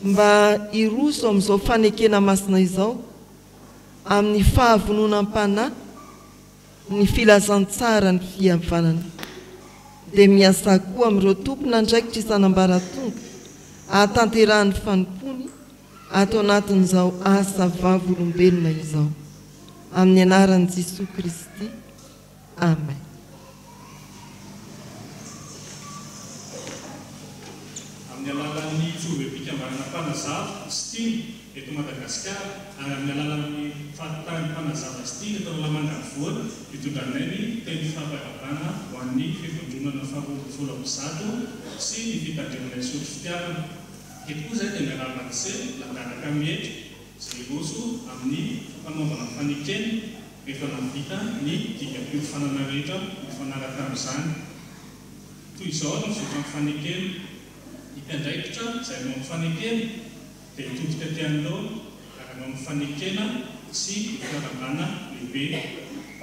mba hiroso amin'izao fanekena masina izao amin'ny fahavononam-panahy ny filazantsara ny fihavanana. Dia miasà koa amin'ireo tompon'andraikitra isan'ambaratonga hahatanterahan'ny fanompoany ato anatin'izao asa vavolombelona izao. Amin'ny anaran'i Jesoa Kristy. Amen. Amin'ny alalan'ny Fivoriam-pikambanana Mpanazava sy Tily eto Madagasikara ary amin'ny alalan'ny Faritany Mpanazava sy Tily eto Analamanga Afovoany hitondranay ny teny fampirahabana ho an'ny Fivondronana faharoa ambin'ny folo amby zato sy ny fitandremana Isotry Fitiavana. Eto koa izahay dia miarahaba an'i Se Langaraka Mietry izay hiroso amin'ny fanaovana fanekena rehefa nahavita ny dingam-piofanana rehetra mifanaraka amin'izany. Toy izao no fizotran'ny fanekena, Ny mpiandraikitra izay hanao ny fanekena dia hitodika aty anoloana ary hanao ny fanekena sy ny fiarahabana lehibe.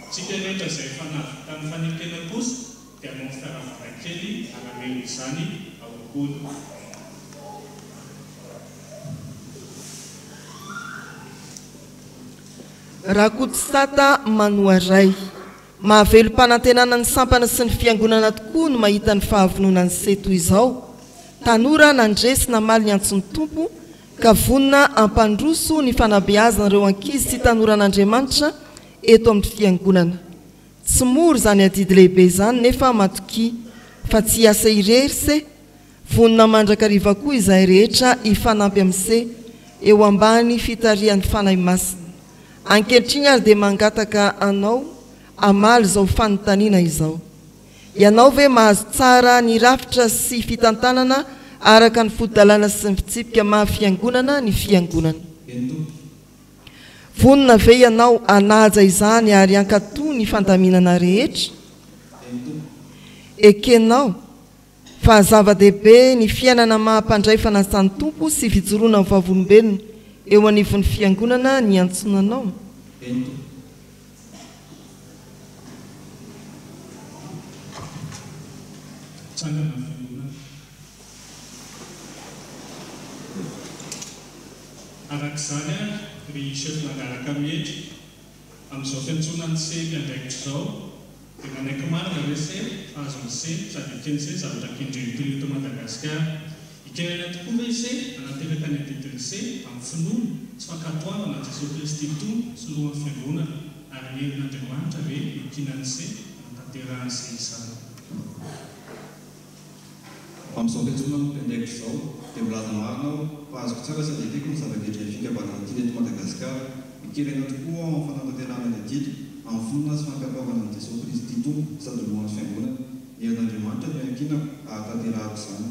Isika rehetra izay efa nahavita ny fanekena kosa dia hanao ny fiarahabana kely ary hamerina izany ao am-pony. Rakotosata Manoaray. Mahavelom-panantenana ny sampana sy ny fiangonana tokoa ny mahita ny fahavononan'ny se toy izao. Tanora nandre sy namaly ny antson'ny Tompo ka vonona hampandroso ny fanabeazana ireo ankizy sy tanoran'Andriamanitra eto amin'ny fiangonana. Tsy mora izany adidy lehibe izany nefa matokia fa tsy hiasa irery se Vonona mandrakariva koa izahay rehetra hifanampy amin'i Se eo ambany fitarihan'ny Fanahy Masina. Ankehitriny ary dia mangataka anao hamaly izao fanontaniana izao. Ianao ve mahazo tsara ny rafitra sy fitantanana araka ny fotodalàna sy ny fitsipika maha fiangonana ny fiangonana? Vonona ve ianao hanaja izany ary hankatò ny fandaminana rehetra? Ekenao Fa zava-dehibe ny fiainana maha mpandray fanasan'ny Tompo sy fijoroana ho vavolombelona eo anivon'ny Fiangonana niantsoana anao. Eny tompoko. Tsangana ny Fiangonana. Araka izany ary, ry Chef Nangalaka Mietry, amin'izao fiantsoana an'i Se mpiandraikitra izao, Dia manaiky marina ve se fa azon'i se sady eken'i se ny zavatra kendren'ny tily eto Madagasikara? Ikeraina tokoa ve ise hanateraka ny adidin'i se amin'ny finoana sy fankatoavana an'i Jesoa Kristy Tompo sy Lohan'ny Fiangonana ary ny herin'Andriamanitra ve no iankinan'i se hanatanterahan'i se izany? Amin'izao fiantsoana ny mpiandraikitra izao dia milaza marina aho fa azoko tsara sady ekeko ny zava-kendren'ny fikambanana Tily eto Madagasikara. Mikiry aina tokoa aho amin'ny fanatanterahana ny adidiko, amin'ny finoana sy fankatoavana an'i Jesoa Kristy Tompo sady Lohan'ny Fiangonana. Ny herin'Andriamanitra no iankinako hahatanterahako izany.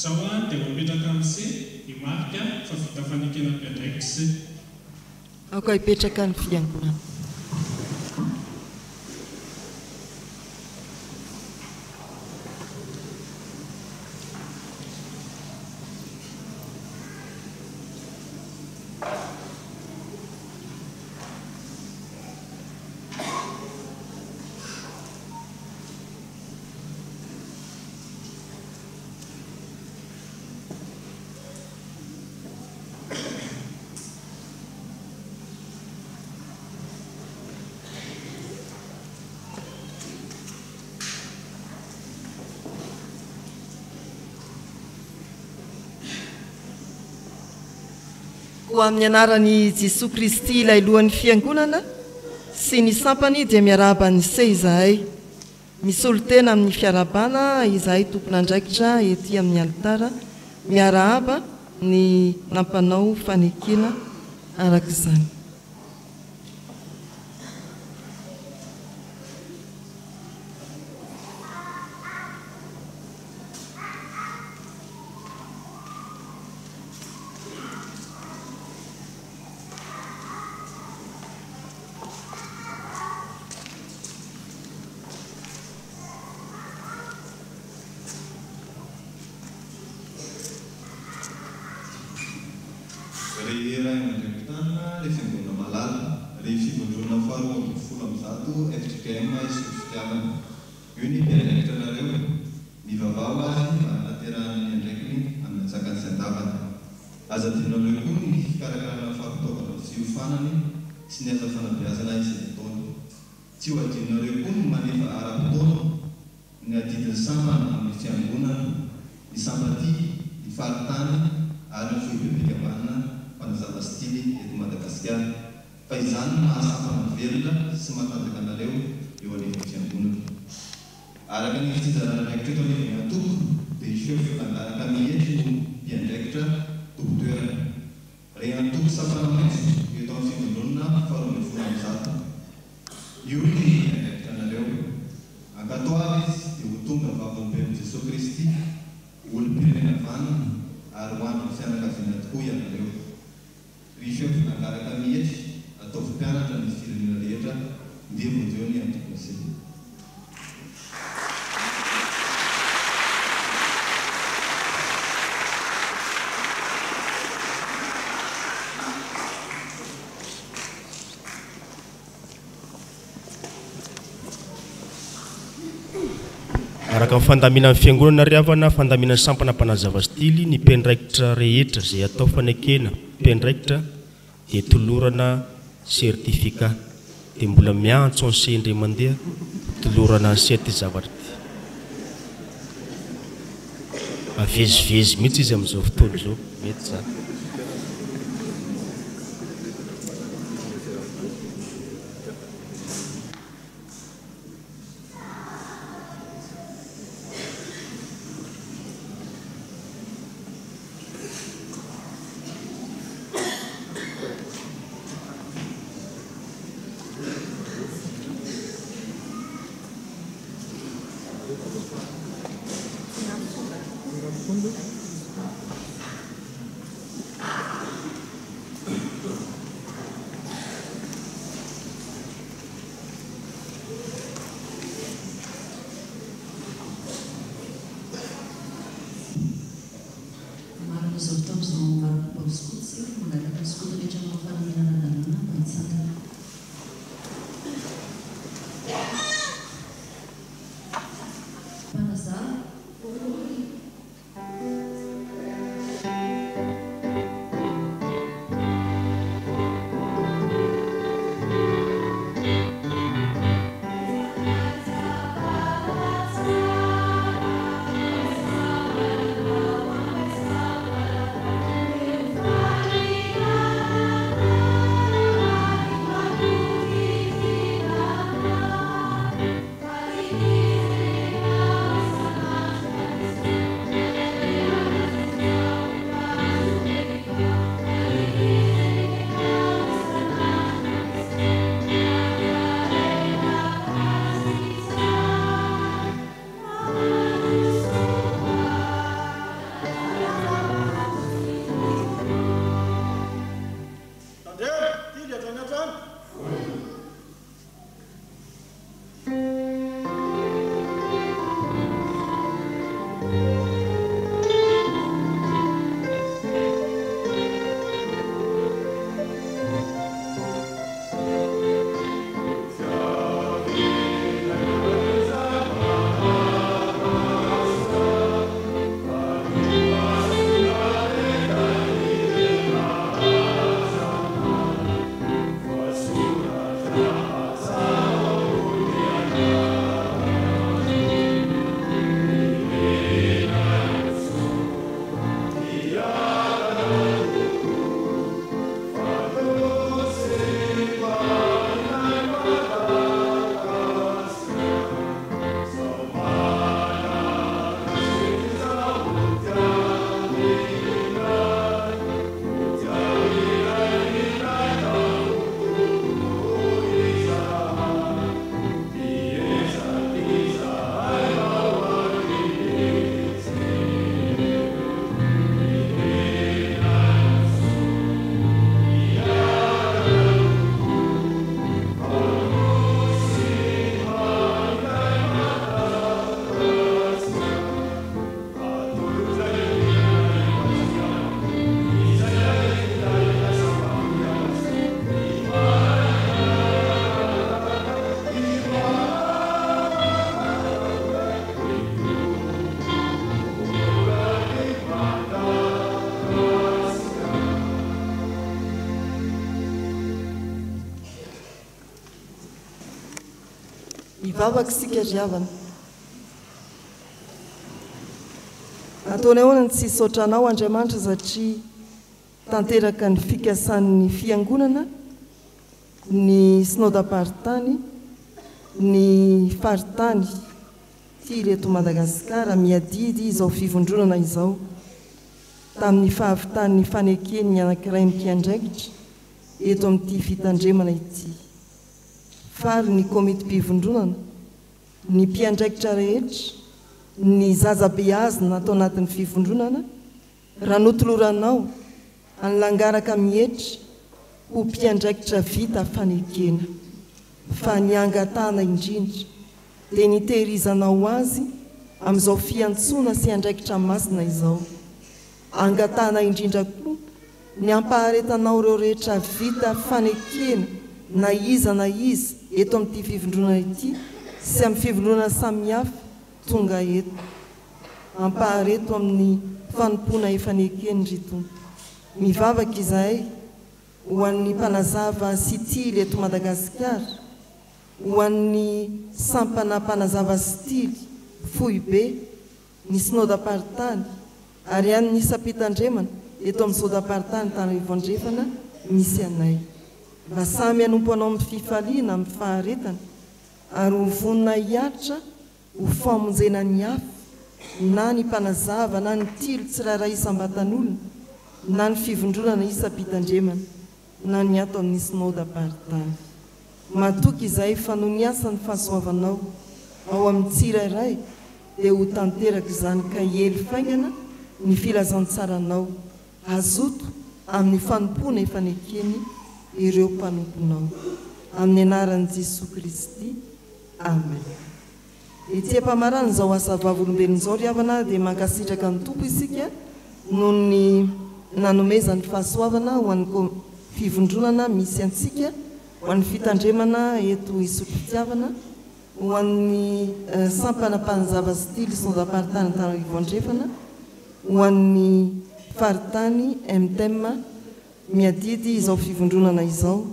Izao dia ho apetraka amin'ny se ny marika fa vita fanekena mpiandraikitra se. Aoka hipetraka ny fiangonana. Koa amin'ny anaran'i Jesoa Kristy ilay Lohan'ny Fiangonana sy ny sampany dia miarahaba an'i Se izahay. Misolo tena amin'ny fiarahabana izahay tompon'andraikitra ety amin'ny alitara miarahaba ny nampanao fanekena araka izany. Ry Ray aman-dreny mpitandrina, ry Fiangonana malala, ry Fivondronana faharoa 112 fjkm Isotry Fitiavana. Io ny mpiandraikitra anareo, mivavaha ho azy mba hanatanterahany ny andraikiny amin'ny antsakany sy andavany. Aza adinonareo koa ny fikarakarana ny fampitaovana fiofanany sy ny asa fanabeazana izay ataony. Tsy ho adinonareo koa ny manefa ara-potoana ny adidin'ny sampana amin'ny fiangonana, ny sampatia, ny faritany ary ny foibem-pikambanana mpanazava stily eto Madagasikara, fa izany no maha-sampana velona sy matanjaka anareo eo anivon'ny fiangonana. Araka ny fitsinjarana andraikitra eto anivon'ny antoko dia i Chef Langaraka Mietry no mpiandraikitra tompon-toerana. Ry antoko Sampana Maitso eto amin'ny fivondronana faharoa 112. Io ny mpiandraikitra anareo. Ankatoavy izy dia ho tonga vavolombelon'i Jesoa Kristy, olom-pirenena vanona ary ho andrin'ny fianakaviana tokoa ianareo. Ry chef nangaraka mietry, ataovy mpianatra ny firenena rehetra, ndeha vonjeo ny antoko-nse. Araka ny fandaminan'ny Fiangonana ry havana, fandaminan'ny sampana mpanazava stily, ny mpiandraikitra rehetra izay atao fanekena mpiandraikitra dia tolorana certificat. Dia mbola miantso an'se indray mandeha tolorana an'se ity zavatra ity. Avezivezy mihitsy izy amin'izao fotoana izao. Mety izany. Hivavaka isika ry havana. Ataonay ahoana ny tsy hisaotra Anao Andriamanitra satria tanteraka ny fikasan'ny Fiangonana, ny Synodamparitany, ny Faritany Tily eto Madagasikara miadidy izao fivondronana izao tamin'ny fahavitan'ny faneken'ny anankiray mpiandraikitra eto amin'ity fitandremana ity. Faly ny komitim-pivondronana, ny mpiandraikitra rehetra, ny zaza beazina ato anatin'ny fivondronana, raha notoloranao an'i Langaraka Mietry ho mpiandraikitra vita fanekena. Fa ny angatahana indrindra dia ny hitehirizanao azy amin'izao fiantsoana sy andraikitra masina izao. Angatahana indrindra koa ny hampaharetanao ireo rehetra vita fanekena na iza na iza eto amin'ity fivondronana ity sy amin'ny fivondronana samihafa tonga eto. Ampahareto amin'ny fanompoana efa nekeny ry Tompo. Mivavaka izahay ho an'ny mpanazava sy tily eto Madagasikara, ho an'ny sampana mpanazava sy tily foibe, ny Synodamparitany ary an'ny isam-pitandremana eto amin'ny Synodamparitany Antananarivo Andrefana misy anay. Mba samy hanompo Anao amin'ny fifaliana, amin'ny faharetana ary ho vonona hiaritra ho famonjena ny hafa, na ny mpanazava na ny tily tsirairay isam-batan'olona, na ny fivondronana isam-pitandremana, na ny ato amin'ny Synodamparitany. Matoky izahay fa noho ny asan'ny fahasoavanao ao amin'ny tsirairay dia ho tanteraka izany ka hiely faingana ny filazantsaranao hazoto amin'ny fanompoana efa nekeny ireo mpanomponao. Amin'ny anaran'i Jesoa Kristy. Amen. Ety am-pamarana izao asa vavolombelona izao ry havana dia mankasitraka ny Tompo isika noho ny nanomezany fahasoavana ho an'ny fivondronana misy antsika, ho an'ny fitandremana eto Isotry Fitiavana, ho an'ny sampana Mpanazava sy Tily Sondamparitany Antananarivo Andrefana, ho an'ny faritany MTEM miadidy izao fivondronana izao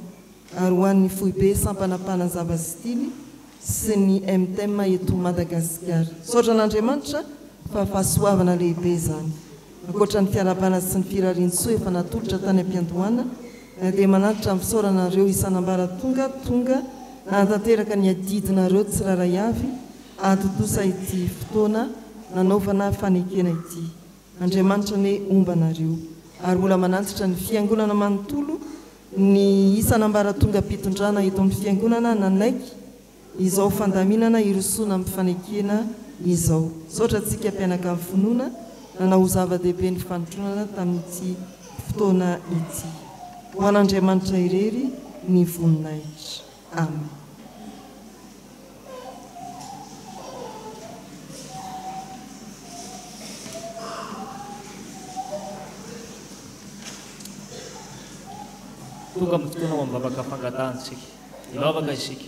ary ho an'ny foibe sampana mpanazava sy tily sy ny MTEM eto Madagasikara. Misaotra an'Andriamanitra fa fahasoavana lehibe izany. Ankoatra ny fiarahabana sy ny firarian-tsoa efa natolotra tany am-piandohana dia manatitra ny fisaorana anareo isan'ambaratonga tonga nanatanteraka ny adidinareo tsirairay avy hahatontosa ity fotoana nanaovana fanekena ity. Andriamanitra anie homba anareo. Ary mbola manantitra ny Fiangonana manontolo ny isan'ambaratongam-pitondrana eto amin'ny Fiangonana nanaiky izao fandaminana hirosoana amin'ny fanekena izao. Misaotra antsika mpianakavy finoana nanao ho zava-dehibe ny fanotronana tamin'ity fotoana ity. Ho an'Andriamanitra irery ny voninahitra. Amen. Tonga amin'ny fotoana ho amin'ny vavaka fangatahana isika. Hivavaka isika.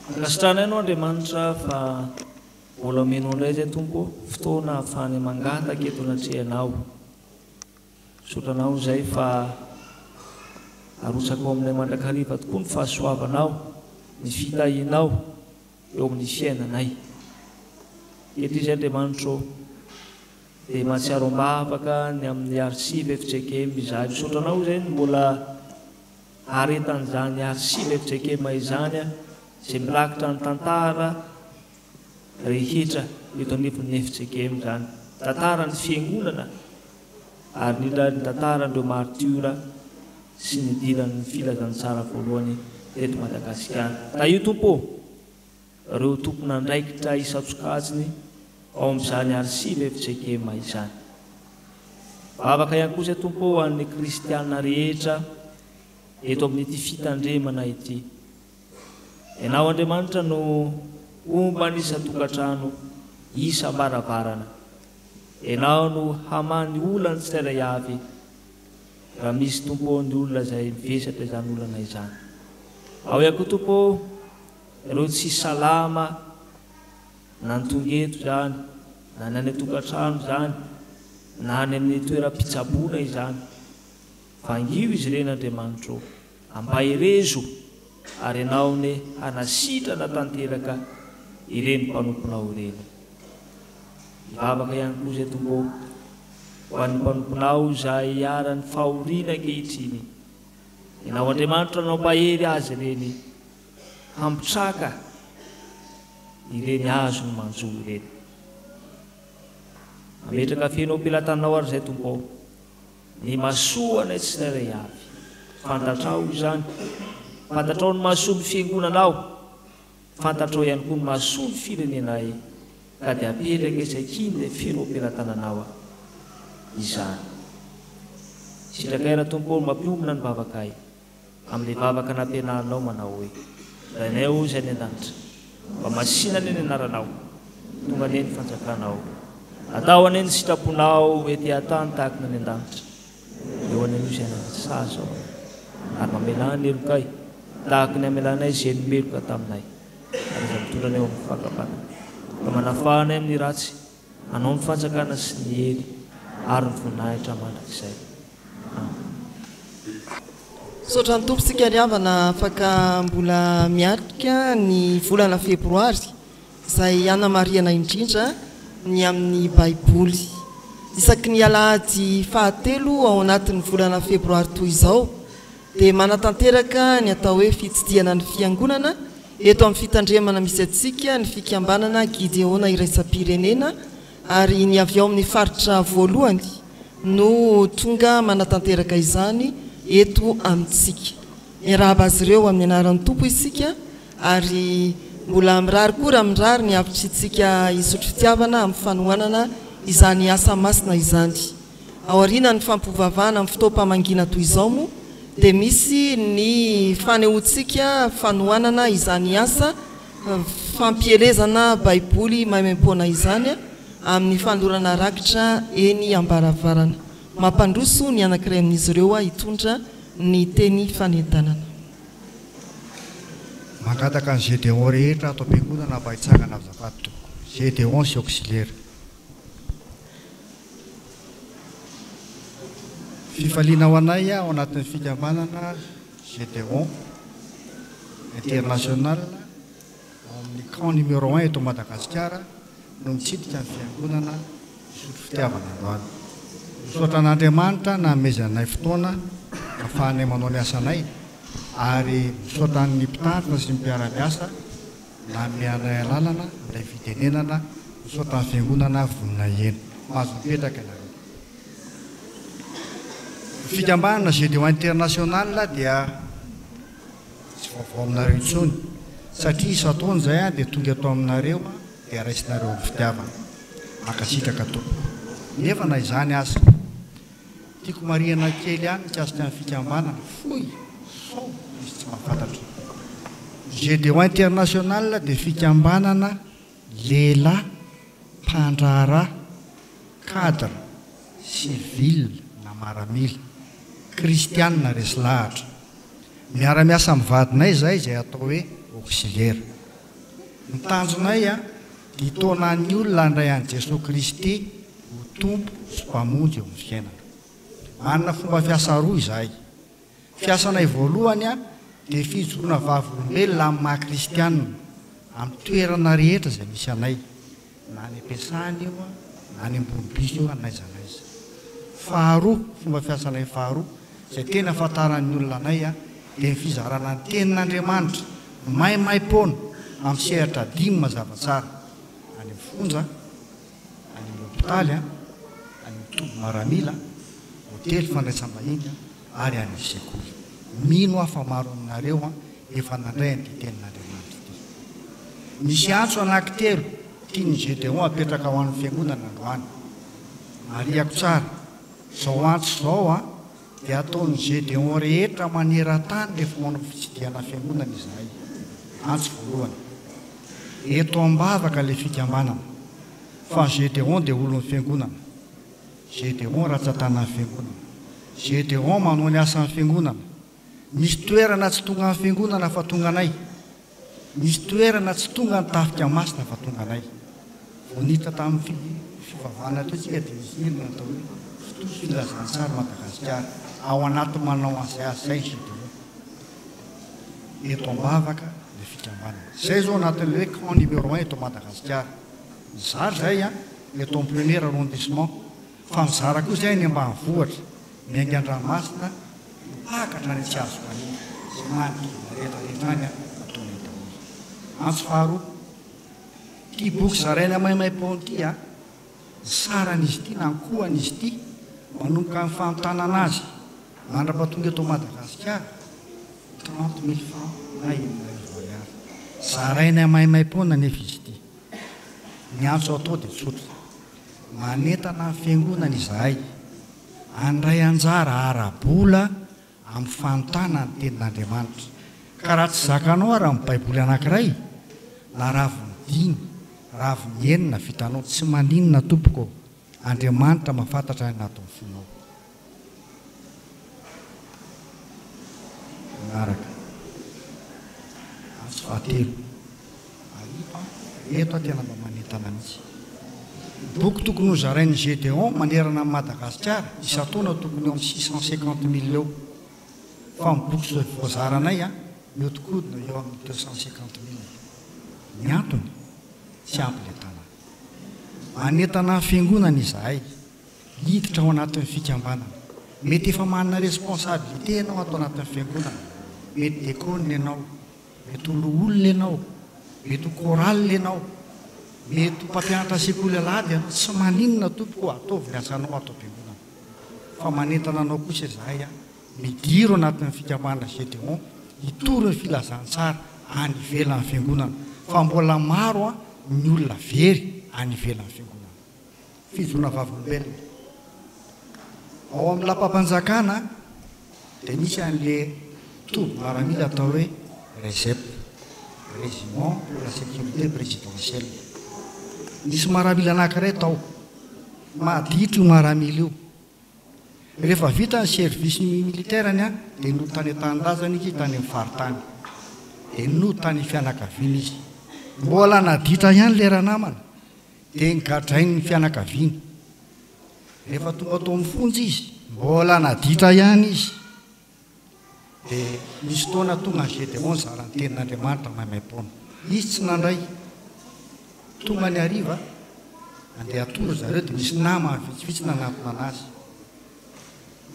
Ankasitrahanay Ianao Andriamanitra fa mbola omenao indray izay Tompo ô, fotoana ahafahanay mangataka eto anatrehanao. Misaotra Anao izay fa arotsakao aminay mandrakariva tokoa ny fahasoavanao, ny fitahianao eo amin'ny fiainanay. Eto izy Andriamanitra ô, dia mahatsiaro am-bavaka ny amin'ny archive fjkm izahay. Misaotra Anao izay ny mbola haharetan'izany archive fjkm izany izay mirakitra ny tantara rehetra eto anivon'ny fjkm izany. Tantaran'ny Fiangonana ary indrindra ny tantaran'ireo martiora sy ny nidiran'ny filazantsara voalohany teto Madagasikara. Tahio Tompo ô! ireo tompon'andraikitra isan-tsokajiny ao amin'izany archive fjkm izany. Vavaka ihany koa izay Tompo ô ho an'ny kristiana rehetra eto amin'ity fitandremana ity. Ianao Andriamanitra no homba ny isan-tokantrano, isam-baravarana. Ianao no hamaha ny olan'ny tsirairay avy raha misy Tompo ô ny olona izay mivesatra izany olana izany. Ao ihany koa Tompo ô ireo tsy salama na ny tonga eto izany na ny any an-tokantrano izany na any amin'ny toeram-pitsaboana izany. Vangio izy ireny Andriamanitra ô. Ampaherezo ary Ianao anie hanasitrana tanteraka ireny mpanomponao ireny. Mivavaka ihany koa izay Tompo ô, ho an'ny mpanomponao izay iharan'ny fahoriana ankehitriny. Ianao Andriamanitra no hampahery azy ireny, hampitraka ireny azony manjo ireny. Mametraka feno ao am-pelatananao ary izay Tompo ô. Ny masoanay tsirairay avy. Fantatrao izany. Fantatrao ny mahasoa ny fiangonanao. Fantatrao ihany koa ny mahasoa ny firenenay. Ka dia apetraka isaky ny feno ao am-pelatananao izany. Sitrakay Ratompo ô mampiombona ny vavakay. Amin'ilay vavaka nampianarinao manao hoe, Rainay ô izay any an-danitra, mba masìna anie ny anaranao, tonga anie ny fanjakanao, atao anie ny sitraponao ety an-tany tahaka ny any an-danitra. Eo anie no izay saha izao, ary mamelà ny helokay tahaka ny hamelanay izay nomeloka taminay, ary aza mitondra anay ho amin'ny fakam-panahy, fa manafaha anay amin'ny ratsy, anao ny fanjakana sy ny hery ary ny voninahitra mandrakizay. Misaotra ny Tompo isika ry havana afaka mbola miatrika ny volana febroary izay hanamarihana indrindra ny amin'ny baiboly. Isaky ny alahady fahatelo ao anatin'ny volana febroary toy izao dia manatanteraka ny atao hoe fitsidihana ny fiangonana eto amin'ny fitandremana misy antsika ny fikambanana Gideona iraisam-pirenena ary ny avy ao amin'ny faritra voalohany no tonga manatanteraka izany eto amintsika. Miarahaba azy ireo amin'ny anaran'ny Tompo isika ary mbola mirary koa raha mirary ny havitritsika hisotro fitiavana amin'ny fanohanana izany asa masina izany. Aorianan'ny fampivavahana amin'ny fotoam-pamangiana toy izao moa dia misy ny fanehoantsika fanohanana izany asa fampielezana Baiboly maimaimpoana izany amin'ny fanolorana rakitra eny am-baravarana. Mampandroso ny anankiray amin'izy ireo hitondra ny teny fanentanana. Mangataka ny Gédéon rehetra ato am-piangonana mba hitsangana azafady tompoko. Gédéon sy auxiliaire. Fifaliana ho anay ao anatin'ny fikambanana Gédéon International ao amin'ny camp numéro un eto Madagasikara no mitsidika ny fiangonana Misotro Fitiavana androany. Misaotra an'Andriamanitra nanomezanay fotoana ahafahanay manao ny asanay ary misaotra an'ny mpitandrina sy ny mpiara-miasa nanome anay alalana handray fitenenana. Misaotra ny fiangonana vonona hiheno. Mahazo mipetraka ianareo. Ny fikambanana Gédéon International dia tsy vaovao aminareo intsony satria isan-taona izay dia tonga eto aminareo dia raisinareo amin'ny fitiavana. Mankasitraka tompoko. Nefa na izany aza, tiako marihana kely ihany mikasika ny fikambanana, fohy sao misy tsy mahafantatra. Gédéon International dia fikambanana lehilahy mpandraharaha, cadre, civil na maramila, kristianina resy lahatra. Miara-miasa amin'ny vadinay izahay izay atao hoe auxiliaire. Ny tanjonay dia hitaona ny olona handray an'i Jesoa Kristy ho Tompo sy Mpamonjy eo amin'ny fiainana. Manana fomba fiasa roa izahay. Fiasanay voalohany dia fijoroana vavolombelona amin'ny maha kristianina amin'ny toerana rehetra izay misy anay, na any am-piasana io, na any ambony bus io, na aiza na aiza. Faharoa, fomba fiasanay faharoa izay tena ahafantaran'ny olona anay dia ny fizarana ny tenin'Andriamanitra maimaimpoana amin'ny sehatra dimy mazava tsara, any amin'ny fonja, any amin'ny hopitaly, any amin'ny toby maramila, hotely fandraisam-bahiny ary any amin'ny sekoly. Mino aho fa maro aminareo efa nandray an'ity tenin'Andriamanitra ity. Misy antso anankitelo tian'i Gédéon apetraka ho an'ny fiangonana androany. Marihako tsara, izao antso izao dia ataon'ny Gédéon rehetra maneran-tany rehefa manao fitsidihana fiangonana izahay. Antso voalohany. Eto am-bavaka ilay fikambanana. Fa Gédéon dia olon'ny fiangonana. Gédéon ratsan-tanan'ny fiangonana. Gédéon manao ny asan'ny fiangonana. Misy toerana tsy tongan'ny fiangonana fa tonganay. Misy toerana tsy tonga ny tafika masina fa tonganay. Vao niditra tamin'ny fivavahana teo tsika dia nisy hira natao hoe Fitohy Filazantsara Madagasikara. Ao anaty manao an'izay asa izay Gédéon. Eto am-bavaka ilay fikambanana. Izay izao anatin'ilay hoe camp numéro un eto Madagasikara. Mizara izahay an, eto amin'ny premier arrondissement. Fa mizara koa izahay any ambanivohitra, miainga an-dranomasina, mipaka hatrany Antsiazokania. Izay manodidina rehetra rehetra any an, ataonay daholo. Antso faharoa, ity boky zaraina maimaim-poana ity an, ny saran'izy ity na ny kohan'izy ity, manomboka amin'ny fanontànana azy mandra-pahatonga eto Madagasikara, 30 mille francs na 6000 ariary. Zaraina maimaim-poana anefa izy ity. Ny antso atao dia tsotra. Manentana ny Fiangonana izahay handray anjara ara-bola amin'ny fanontana ny Tenin'Andriamanitra. Ka raha tsy zakanao ary ny Baiboly anankiray, na raviny dimy, raviny enina vitanao, tsy maninona tompoko ô, Andriamanitra mahafantatra ny anatin'ny fonao. Manaraka. Antso fahatelo. Ary eto an, eto aho tena mba manentana mihitsy. Ny boky tokony ho zarain'ny Gédéon manerana an'i Madagasikara isan-taona tokony eo amin'ny 650 000 eo. Fa ny boky izay voazaranay an, mihodinkodina eo amin'ny 250 000. Ny antony, tsy ampy ilay tanàna. Manentana ny fiangonana izahay hiditra ao anatin'ny fikambanana. Mety efa manana responsabilité ianao ato anatin'ny fiangonana. Mety dekônina ianao, mety ho loholona ianao, mety ho chorale ianao, mety ho mpampianatra sekoly alahady ianao. Tsy maninona tompoko, ataovy ny asanao ato am-piangonana. Fa manentana anao kosa izahay Midiro anatin'ny fikambanana Gédéon hitory ny filazantsara any ivelan'ny fiangonana fa mbola maro ny olona very any ivelan'ny fiangonana. Fijoroana vavolombelona. Ao amin'ny lapam-panjakana dia misy an'le toby miaramila atao hoe RESEP, Régiment pour la Sécurité Présidentielle. Nisy maramila anankiray tao. Maditra io maramila io. Rehefa vita ny service militaire-ny dia nody tany an-tanindrazana izy tany amin'ny faritany. Dia nody tany fianakaviana izy. Mbola naditra ihany ilay ranamana dia nogadrain'ny fianakaviany. Rehefa tonga tao amin'ny fonja izy, mbola naditra ihany izy. Dia nisy fotoana tonga an'i Gédéon nizara ny tenin'Andriamanitra maimaimpoana. Izy tsy nandray. Tonga ny hariva, nandeha hatory ry zareo dia nisy namany vitsivitsy nanatona anazy.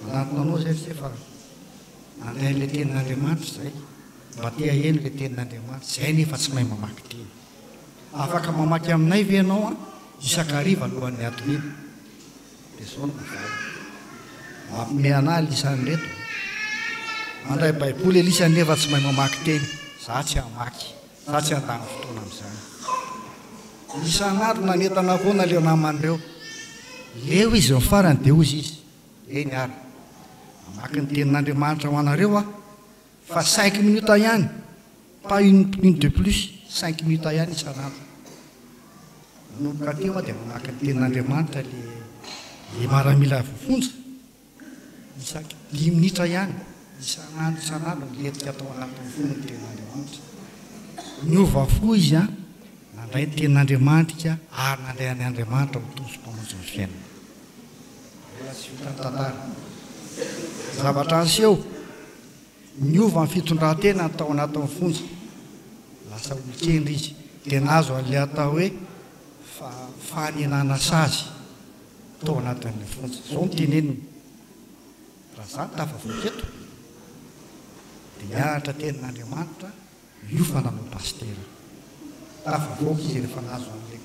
Nanatona anao izay ry se fa nandray an'ilay tenin'Andriamanitra izahay. Mba te haheno ilay tenin'Andriamanitra. Izahay nefa tsy mahay mamaky teny. Afaka mamaky aminay ve ianao isak'hariva alohan'ny hatoriana? Dia izao no navaliny, Mampime anah Elisa an'ireto a! Mandray Baiboly Elisa nefa tsy mahay mamaky teny. Za tsy hamaky. Za tsy handany fotoana amin'izany. Isan'andro nanentana foana ireo namany ireo. Leo izy ny farany dia hozy izy, Eny ary, hamaky ny tenin'Andriamanitra ho anareo aho. Fa cinq minutes ihany, pas une une de plus, cinq minutes ihany isan'andro. Nanomboka teo aho dia namaky ny tenin'Andriamanitra le le maramila voafonja, isaky dimy minitra ihany, isan'andro isan'andro nilentika tao anatin'ny fony ny tenin'Andriamanitra. Niova fo izy an, nandray ny tenin'Andriamanitra ary nandray an' Andriamanitra ho Tompo sy Mpamonjy ny fiainany. Mbola tsy vita ny tantara. Zavatra niseho, niova ny fitondran-tenany tao anatin'ny fonja. Lasa olon-kendry izy. Dia nahazo an'ilay atao hoe fanenana sazy tao anatin'ny fonja. Izao no teneniny, Raha izaho no tafavoaka eto, dia nianatra tenin'Andriamanitra Io fa nanao pasitera. Tafavoaka izy rehefa nahazo an'ilay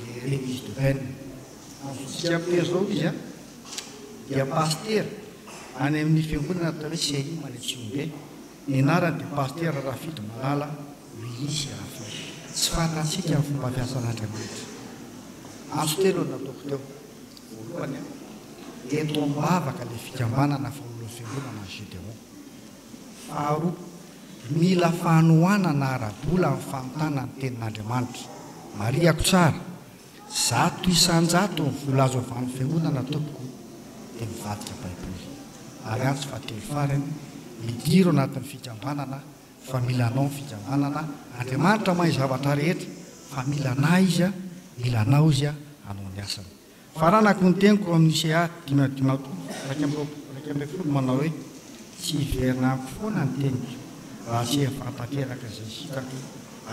le remise de peine. Azontsika miteny izao izy an, dia pasitera any amin'ny fiangonana atao hoe CIM any Antsihombe. Ny anarany dia pasitera Rafidimalala Willy Séraphin. Tsy fantatsika ny fomba fiasan'Andriamanitra. Antso telo no nataoko teo. Voalohany an, ento am-bavaka ilay fikambanana fa olon'ny fiangonana ny Gédéon. Faharoa, mila fanohanana ara-bola ny fanontana ny Tenin'Andriamanitra. Marihako tsara, 100% ny vola azo avy amin'ny Fiangonana tompoko dia mivadika Baiboly. Ary antso fahatelo farany, midiro anatin'ny fikambanana fa mila anao ny fikambanana, Andriamanitra mahay zavatra rehetra fa mila anah Izy, mila anao Izy hanao ny asany. Faranako ny teniko amin'ny CA 55 11 manao hoe, Tsy hiverina amiko foana ny teniko. raha tsy efa tanteraka izay sitrako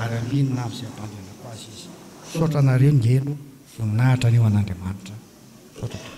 ary ambinina amin'izay ampandehanako azy izy. Misaotra anareo niheno, voninahitra anie ho an'Andriamanitra. Misaotra tompoko.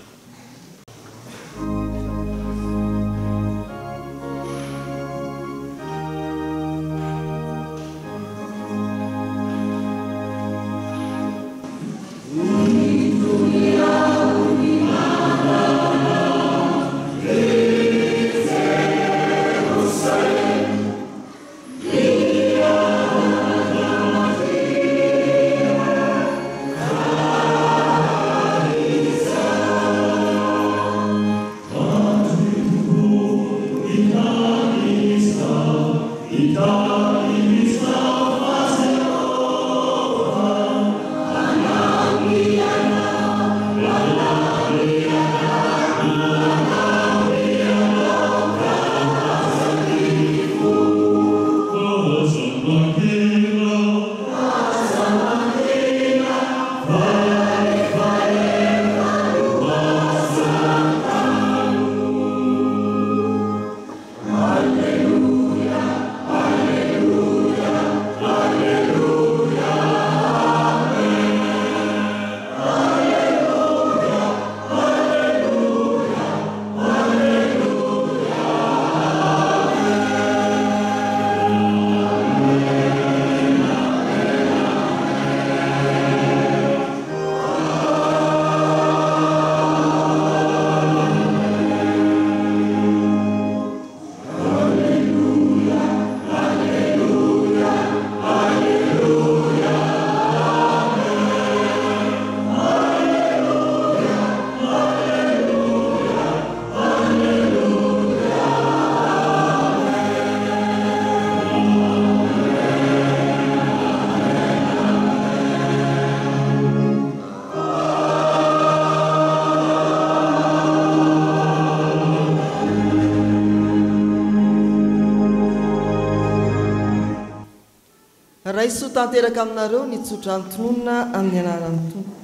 Raiso tanteraka aminareo ny tsodrano tononina amin'ny anaran'ny Tompo.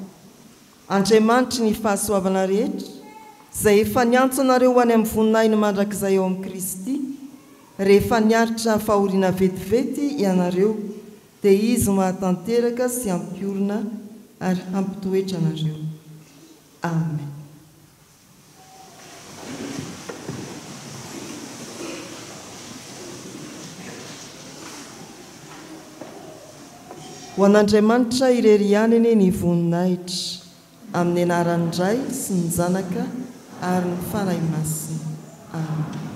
Andriamanitry ny fahasoavana rehetra, izay efa niantso anareo ho any amin'ny voninahiny mandrakizay ao amin'i Kristy, rehefa niaritra fahoriana vetivety ianareo, dia Izy no hahatanteraka sy hampiorina ary hampitoetra anareo. Amen. Ho an'Andriamanitra irery ihany anie ny voninahitra, amin'ny anaran'ny Ray sy ny Zanaka ary ny Fanahy Masina. Amen.